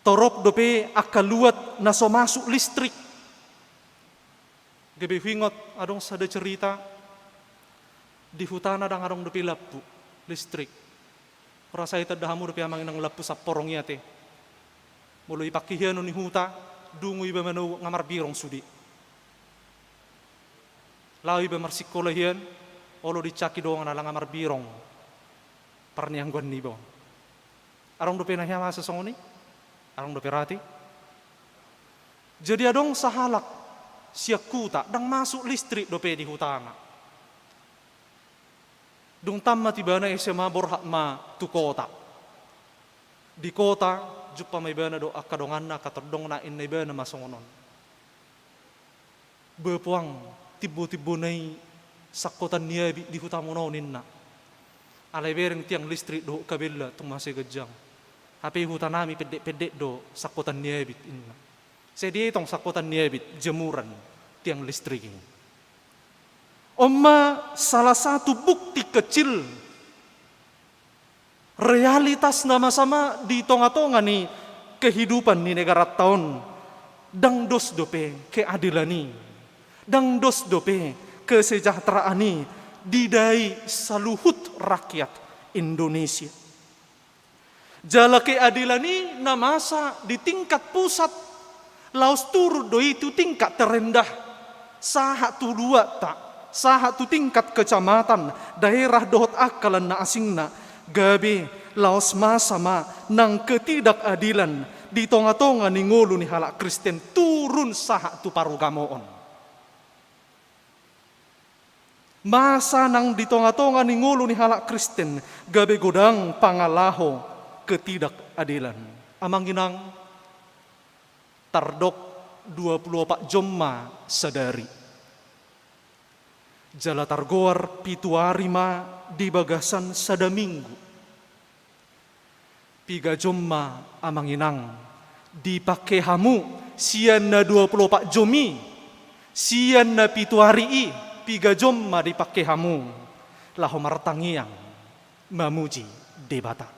Torop dope angka luat na so masuk listrik. Gabe huingot adong sada cerita, di hutana ndang adong dope lampu, listrik. Rasa i tanda hamu dope amang inang lampu samporong i ate. Molo i pangkihianon ni huta, dungo iba manogop nga marbirong sude. Laho iba marsikola hian, olo dicaki dongan ala nga marbirong parnianggoan niba on. Adong dope na hea masa songon i? Adong dope rate? Jadi adong sahalak sian huta, ndang masuk listrik dope di hutana. Dung tamat ibana S M A borhat ma tu kota. Di kota, jumpa ma ibana dohot angka donganna, angka tondongna, ninna ibana ma songon on. Ba puang, timbo-timbona i sangkotan ni abit di hutamuna on, ninna. Alai bereng tiang listrik dohot kabelna tung mansai ganjang. Hape hutanami pendek-pendek do sangkotan ni abit, ninna. Sai dietong sangkotan ni abit, jemuran tiang listrik i. On ma salah satu bukti kecil realitas na masa ma di tonga-tonga ni kehidupan ni negaranta on. Ndang dos dope keadilan i, ndang dos dope kesejahteraan i didai saluhut rakyat Indonesia. Jala keadilan i na masa di tingkat pusat, laos turun do i tu tingkat terendah, sahat tu luatta, sahat tu tingkat kecamatan, daerah dohot angka lan na asingna, gabe laos masa ma nang ketidakadilan di tonga-tonga ni ngolu ni halak Kristen turun sahat tu parugamoon. Masa nang di tonga-tonga ni ngolu ni halak Kristen, gabe godang pangalaho ketidakadilan. Amang inang, tardok dua pulu opat jom ma sadari. Jala targoar pitu ari ma di bagasan sada minggu. Piga jom ma amang inang dipangke hamu sian na dua pulu opat jom i, sian na pitu ari i, piga jom ma dipangke hamu laho martangiang mamuji Debata.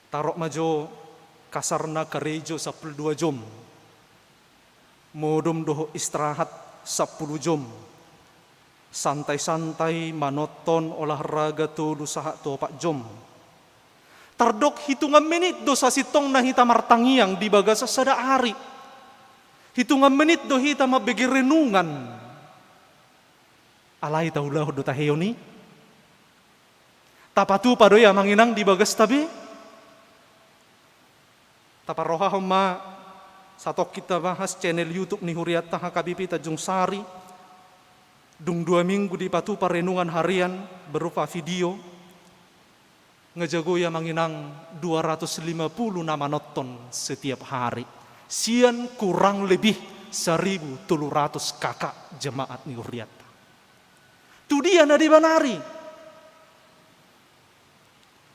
Tarok ma jo kasarna karejo sampulu dua jom. Modom dohot istirahat sampulu jom. Santai-santai manonton olahraga tolu sahat tu opat jom. Tardok hitungan menit do sasintongna hita martangiang di bagasan sada ari. Hitungan menit do hita mambege renungan. Alai taulahon do taheon i? Tapatupa do i amang inang di bagasta be? Taparrohahon ma, satongkin tabahas channel YouTube ni hurianta H K B P Tanjung Sari. Dung dua minggu dipatupa renungan harian berupa video. Nga jago i amang inang dua ratus lima puluh na manonton setiap hari. Sian kurang lebih seribu tolu ratus K K jemaat ni hurianta. Tu dia na deba nari?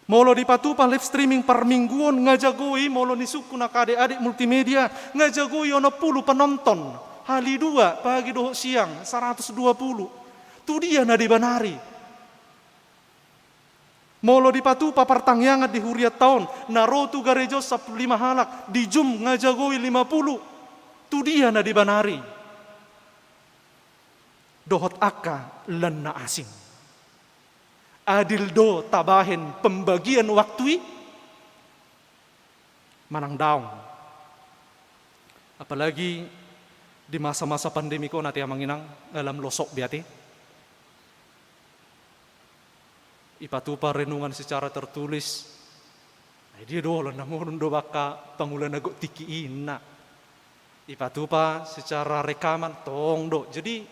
Molo dipatupa live streaming parmingguon nga jago i, molo nisungkun angka adek-adek multimedia nga jago i onom pulu penonton, hali dua pagi dohot siang, saratus dua pulu. Tu dia na deba nari? Molo dipatupa partangiangan di hurianta on, na ro tu gareja on sampulu lima halak, di Zoom nga jago i lima pulu. Tu dia na deba nari? Dohot angka lan na asing. Adil do tabahen pembagian waktu i? Manang daong? Apalagi di masa-masa pandemi on ate amang inang, nga lam losok be ate. Ipatupa renungan secara tertulis. Ai dia do, holan na modom do angka pangula na gok tingki i, ninna. Ipatupa secara rekaman, tong do. Jadi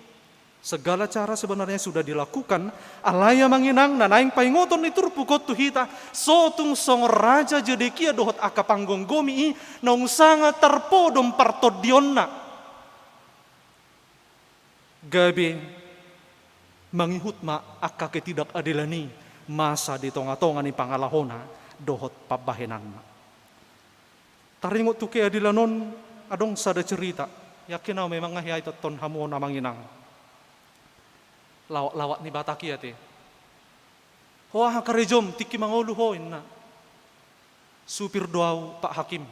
Segala cara sebenarnya sudah dilakukan, alai amang inang, na naeng paingoton ni turpuk on tu hita, so tung songon Raja Zedekia dohot angka panggomgomi i, naung sanga tarpodom partondionna. Gabe mangihut ma angka ketidakadilan i masa di tongatonga ni pangalahona dohot pambahenanna. Taringot tu keadilan on, adong sada cerita. Yakin au memang nga hiaiton hamu on amang inang. Lawak-lawak ni Batak i ate. Ho aha karejom, tingki mangolu ho, inna. Supir do au, Pak Hakim.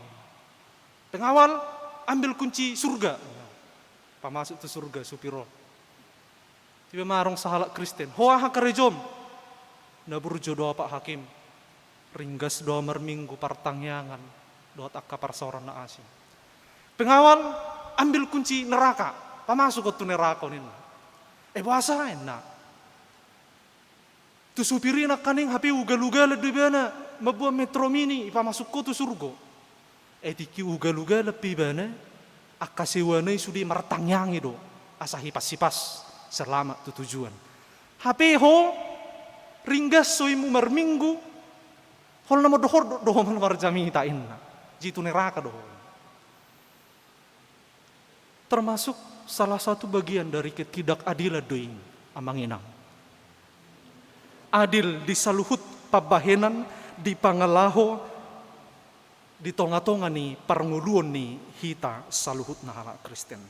Pengawal, ambil kunci surga. Pamasuk tu surga supir on. Tiba ma adong sahalak Kristen. Ho aha karejom? Na burju do au, Pak Hakim. Ringgas do au marminggu partangiangan dohot angka parsaoran na asing. Pengawal, ambil kunci neraka. Pamasuk ho tu neraka on, ninna. Eh, boasa, inna. Tu supir i nangkaning hape ugalugalan do ibana mamboan Metro Mini, ipamasuk ho tu surgo. Eh, tingki ugalugalan pe ibana, angka sewana i sude martangiang i do, asa hipas-hipas, selamat tu tujuan. Hape ho, ringgas soimu marminggu, holan na mandok ho do, do ho marjamita, inna. Jadi tu neraka do ho. Termasuk salah satu bagian dari ketidakadilan do i, amang inang. Adil di saluhut pambahenan, di pangalaho, di tongatonga ni parngoluon ni hita saluhutna halak Kristen.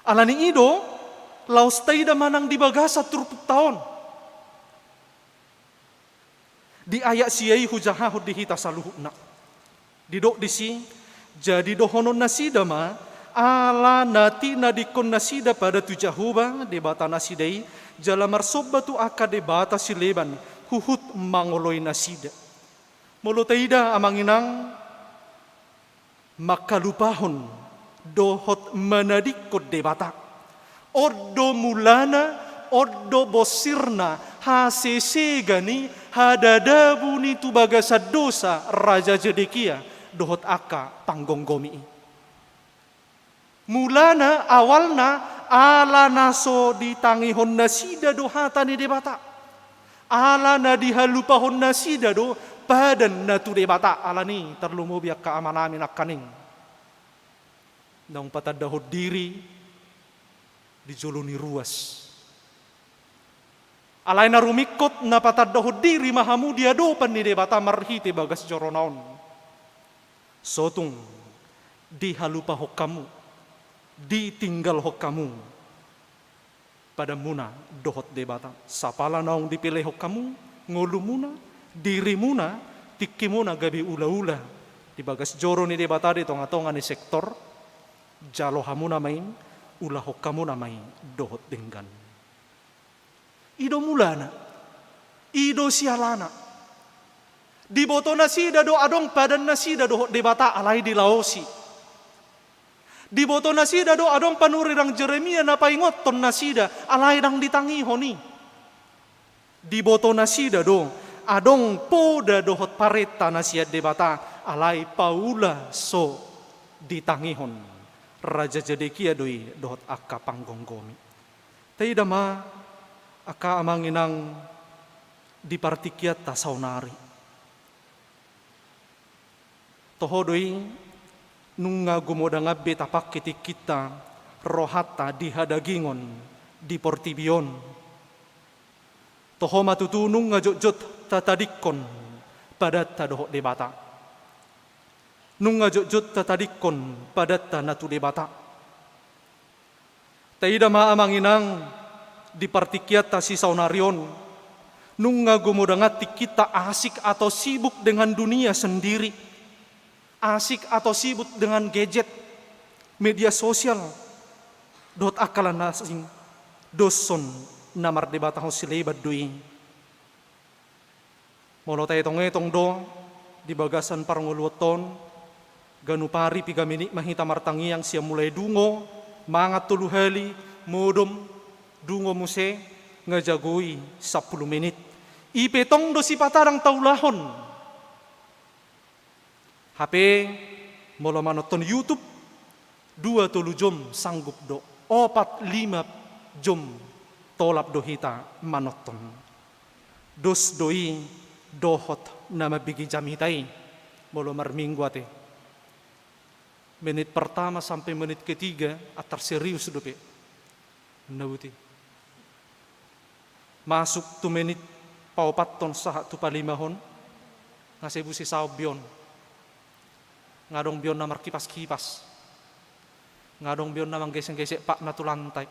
Alani i do, laos taida ma nang di bagasan turpukta on. Di ayat sia i hujahahon di hita saluhutna. Didok disi, jadi dohonon nasida ma, ala na tinadingkon nasida padan tu Jahowa, Debata nasida i, jala marsomba tu angka debata sileban, huhut mangoloi nasida. Molo taida amang inang, mangkalupahon dohot manadingkon Debata. On do mulana, on do bonsirna, hasesegan i, hadadabu ni tu bagasan dosa Raja Zedekia dohot angka panggomgomi i. Mulana, awalna, ala na so ditangihon nasida do hata ni Debata. Ala na dihalupahon nasida do padan na tu Debata, alani tarlumobi angka amanami nangkaning naung patandahon diri di jolo ni ruas. Alai na rumingkot na patandahon diri ma hamu di adopan ni Debata marhite bagas jorona on. So tung dihalupahon hamu, ditinggalhon hamu padanmuna dohot Debata. Sapala naung dipelehon hamu ngolumuna, dirimuna, tingkimuna gabe ulaula di bagas joro ni Debata di tongatonga ni sektor, jalo hamuna ma i, ulahon hamuna ma i dohot denggan. I do mulana, i do sialana. Diboto nasida do adong padan nasida dohot Debata alai dilaosi. Diboto nasida do adong panurirang Jeremia na paingothon nasida alai ndang ditangihon i. Diboto nasida do adong poda dohot parenta na sian Debata alai paula so ditangihon. Raja Zedekia do i dohot angka panggomgomi. Taida ma angka amang inang di partingkianta saonari. Toho do i, nunga gumodangan be tapangke tingkinta, rohanta di hadagingon, di portibi on. Toho ma tutu nunga jotjot tatadingkon padanta dohot Debata. Nunga jotjot tatadingkon padanta na tu Debata. Taida ma amang inang di partingkianta sisaonari on, nunga gumodangan tingkinta asik atau sibuk dengan dunia sendiri, asik atau sibuk dengan gadget, media sosial, dohot angka na asing, doshon na mardebatahon sileban do i. Molo taetongetong do di bagasan parngoluonta on, ganup ari piga menit ma hita martangiang sian mulai dungo, mangan tolu hali, modom, dungo muse, nga jago i sampulu menit. I pe tong do sipata ndang taulahon. Hape molo manonton YouTube, dua tolu jom sanggup do, opat lima Jom tolap do hita manonton. Dos do i dohot na mambege jamita i molo marminggu ate. Menit pertama sampe menit ketiga antar serius dope. Na boti. Masuk tu menit paopathon sahat tu palimahon, nga sai buse saon be on. Nga adong be on na markipas-kipas. Nga adong be on na manggesek-gesek patna tu lantai.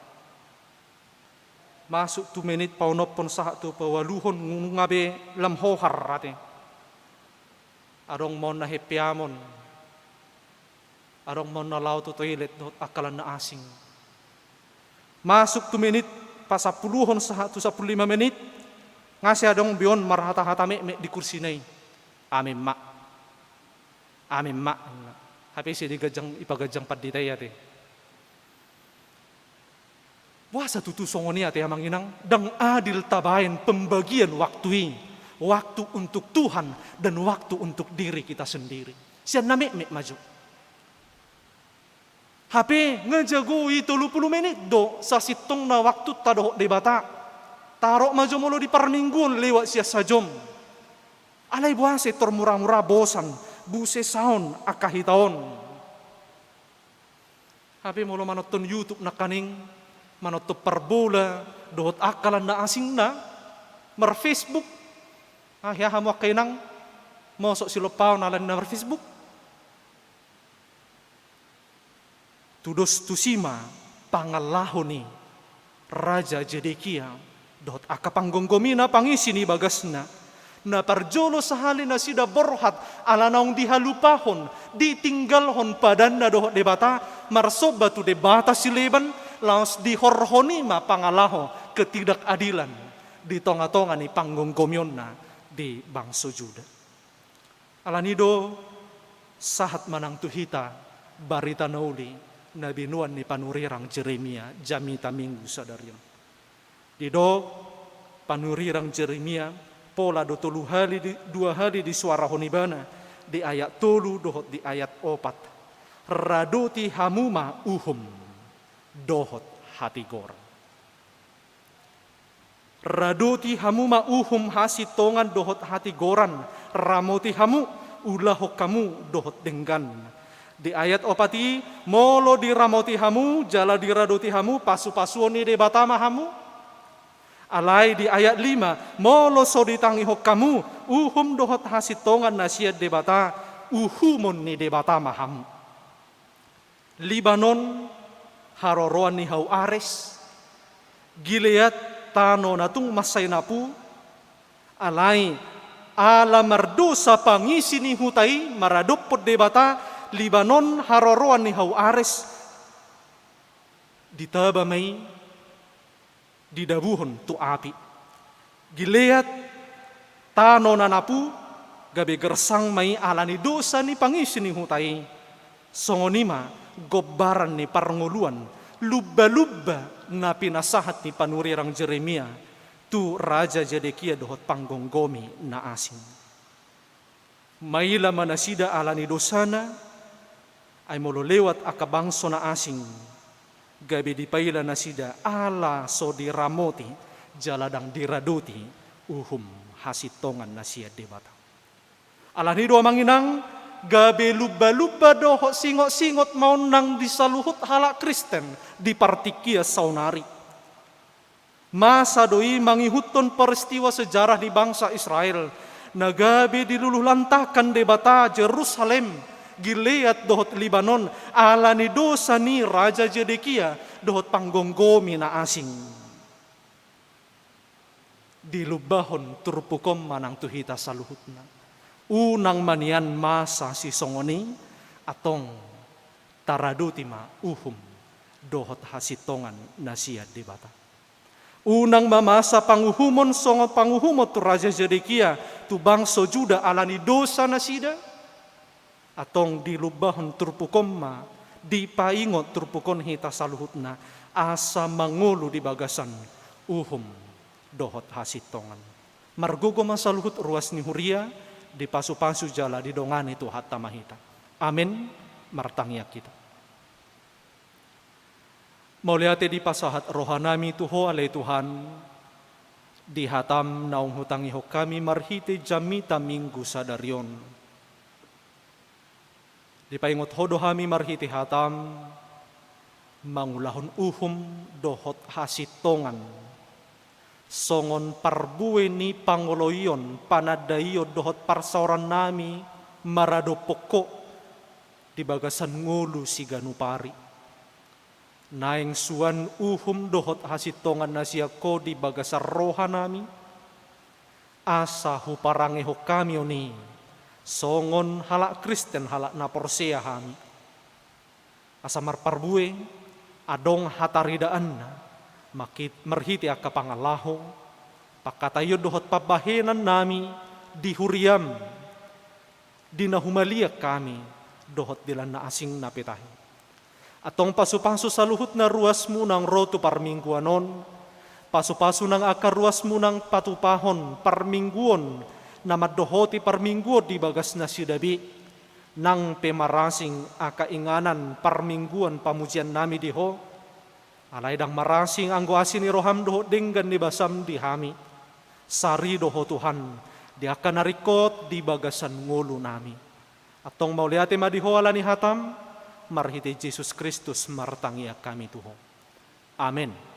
Masuk tu menit paonomhon sahat tu paualuhon, nunga be lam hohar ate. Adong ma on na hempeamon. Adong ma on na laho tu toilet dohot angka na asing. Masuk tu menit pasampuluhon sahat tu sampulu lima menit, nga sai adong be on marhata-hata metmet di kursina i. Amen ma. Amen ma. Hape sai diganjang, ipaganjang pandita i ate. Boasa tutu songon i ate amang inang, ndang adil tabaen pembagian waktu i, waktu untuk Tuhan dan waktu untuk diri kita sendiri. Sian na metmet ma jo. Hape nga jago i tolu pulu menit do sasintongna waktunta dohot Debata. Taruh ma jo molo di parmingguon lewat sian sajom. Alai boasa i tor mura-mura bosan, buse saon angka hita on. Hape molo manonton YouTube nangkaning, manonton parbola dohot angka na asingna, marFacebook. Ah, hea hamu angka inang, mosok silompaon ala ni na marFacebook. Tudos tusi ma pangalaho ni Raja Zedekia dohot angka panggomgomi na pangisi ni bagasna. Na parjolo sahali nasida borhat ala naung dihalupahon, ditinggalhon padanna dohot Debata, marsomba tu debata sileban, laos dihorhon i ma pangalaho ketidakadilan di tonga-tonga ni panggomgomionna di bangso Juda. Ala ni do sahat ma nang tu hita barita na uli na binoan ni panurirang Jeremia jamita minggu sadari on. Didok panurirang Jeremia, pola do tolu hali di, dua hali disuarahon ibana di ayat tolu dohot di ayat opat. Radoti hamu ma uhum dohot hatigoran. Radoti hamu ma uhum hasintongan dohot hatigoran, ramoti hamu, ulahon hamu dohot denggan. Di ayat opat i, molo diramoti hamu jala diradoti hamu, pasu-pasuon ni Debata ma hamu. Alai di ayat lima, molo so ditangihon hamu uhum dohot hasintongan na sian Debata, uhumon ni Debata ma hamu. Libanon, haroroan ni hau ares, Gilead, tano na tung mansai napu, alai ala mardosa pangisi ni huta i maradophon Debata, Libanon, haroroan ni hau ares, ditaba ma i, didabuhon tu api. Gilead, tano na napu, gabe gersang ma i ala ni dosa ni pangisi ni huta i. Songon i ma gombaran ni parngoluan, lumba-lumba na pinasahat ni panurirang Jeremia tu Raja Zedekia dohot panggomgomi na asing. Maila ma nasida ala ni dosana, ai molo lewat angka bangso na asing, gabe dipaila nasida ala so diramoti jala ndang diradoti uhum hasintongan na sian Debata. Ala ni do amang inang, gabe lumba-lumba dohot singot-singot ma on nang di saluhut halak Kristen di partingkian saonari. Masa do i mangihuthon peristiwa sejarah ni bangsa Israel, na gabe diluluhlantahkan Debata Jerusalem, Gilead dohot Libanon, ala ni dosa ni Raja Zedekia dohot panggomgomi na asing. Dilumbahon turpuk on ma nang tu hita saluhutna. Unang ma nian masa sisongon i, antong taradoti ma uhum dohot hasintongan na sian Debata. Unang ma masa panguhumon songon panguhumon tu Raja Zedekia tu bangso Juda ala ni dosa nasida. Antong dilumbahon turpuk on ma, dipaingot turpuk on hita saluhutna, asa mangolu di bagasan uhum dohot hasintongan. Margogo ma saluhut ruas ni huria, dipasu-pasu jala didongani Tuhanta ma hita. Amen. Martangiang hita. Mauliate dipasahat rohanami tu Ho ale Tuhan, di hataM naung hutangihon hami marhite jamita Minggu sadari on. Dipaingot Ho do hami marhite hataM, mangulahon uhum dohot hasintongan. Songon parbue ni pangoloion, panandaion dohot parsaorannami maradophon Ho di bagasan ngolu siganup ari. Naeng suan uhum dohot hasintongan na sian Ho di bagasan rohanami, asa huparangehon hami on i, songon halak Kristen, halak na porsea hami. Asa marparbue, adong hataridaanna, mangkit-, marhite angka pangalaho, pangkataion dohot pambahenannami di huriaM, di na humaliang hami, dohot di lan na asing na pe tahe. Antong pasupasu saluhutna ruasMu naung ro tu parmingguan on, pasupasu nang angka ruasMu naung patupahon parmingguon, na mandohoti parmingguon di bagas nasida be, nang pe marasing angka inganan parmingguon pamujiannami di Ho, alai ndang marasing anggo asi ni rohaM dohot denggan ni basaM di hami, sari do Ho Tuhan, di angka na ringkot di bagasan ngolunami. Antong mauliate ma di Ho ala ni hataM, marhite Jesus Kristus martangiang hami tu Ho. Amen.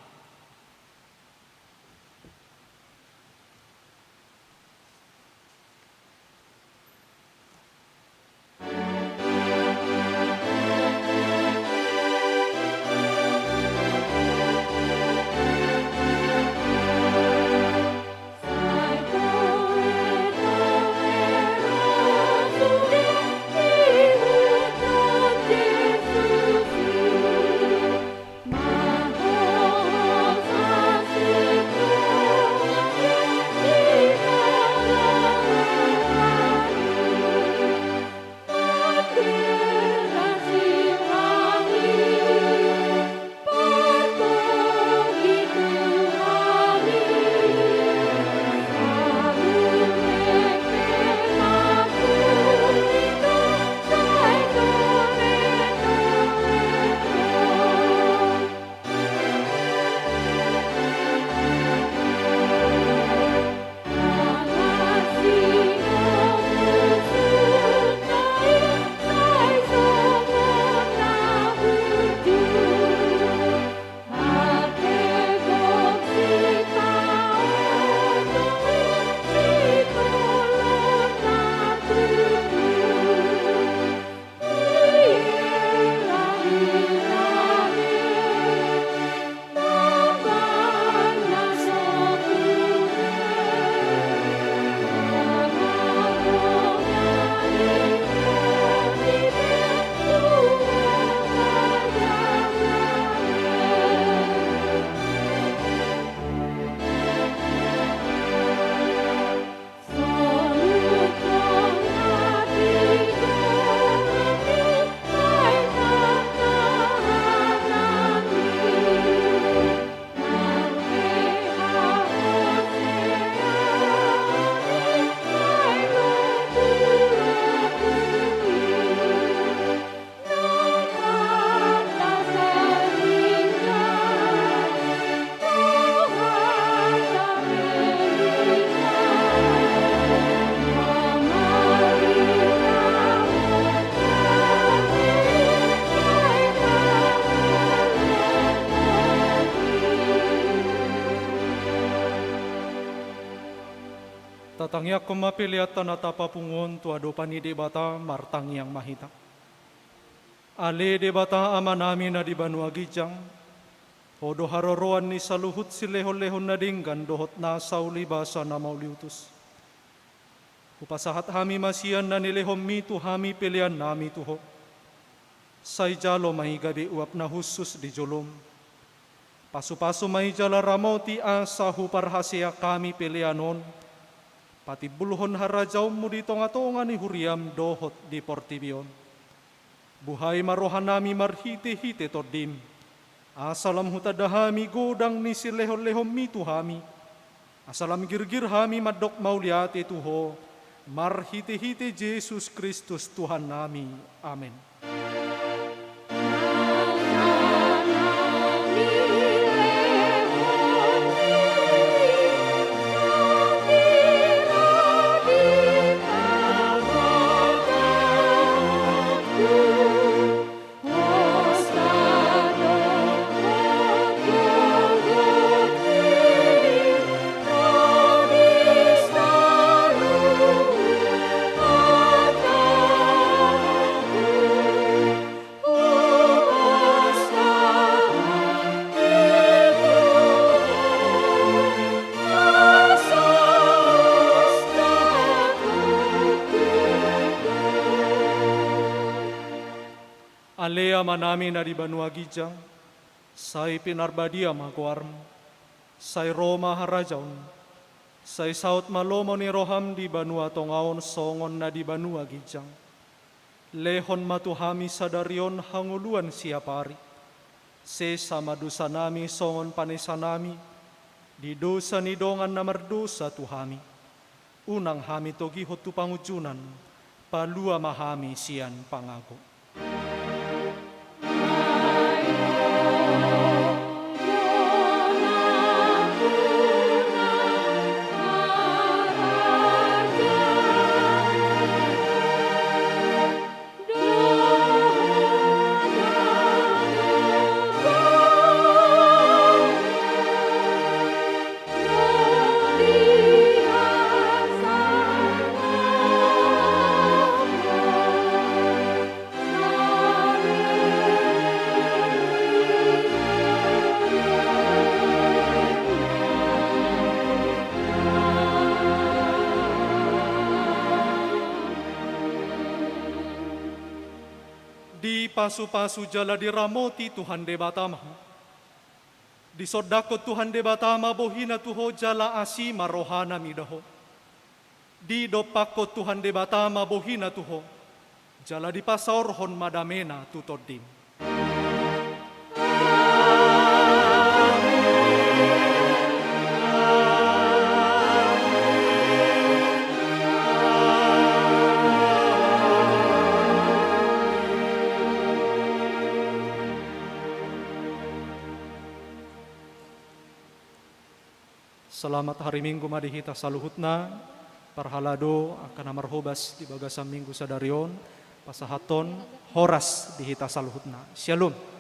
Tatangiangkon ma peleanta na tapapungu on tu adopan ni Debata, martangiang ma hita. Ale Debata Amanami na di banua ginjang, Ho do haroroan ni saluhut silehonlehon na denggan dohot nasa ulibasa na mauliutus. Hupasahat hami ma sian na nilehonMi tu hami peleannami tu Ho. Sai jalo ma i gabe uap na hushus di joloM. Pasupasu ma i jala ramoti asa huparhasea hami pelean on patimbulhon harajaonMu di tongatonga ni huriaM dohot di portibi on. Buhai ma rohanami marhitehite TondiM, asa lam hutanda hami godang ni silehonlehonMi tu hami, asa lam girgir hami mandok mauliate tu Ho, marhitehite Jesus Kristus Tuhannami. Amen. Amanami na di banua ginjang, sai pinarbadia ma goarmu, sai ro ma harajaonmu, sai saut ma lomo ni roham di banua tonga on songon na di banua ginjang. Lehon ma tu hami sadari on hangoluan siapari. Sesa ma dosanami songon panesanami di dosa ni dongan na mardosa tu hami. Unang hami togihon tu pangunjunan, palua ma hami sian pangago. Dipasupasu jala diramoti Tuhan Debata ma ho. Disondangkon Tuhan Debata ma bohina tu ho jala asi ma rohana mida ho. Didompakkon Tuhan Debata ma bohina tu ho, jala dipasaorhon ma damena tu tondim. Selamat hari Minggu ma di hita saluhutna. Parhalado angka na marhobas di bagasan Minggu sadari on, pasahathon horas di hita saluhutna. Syalom.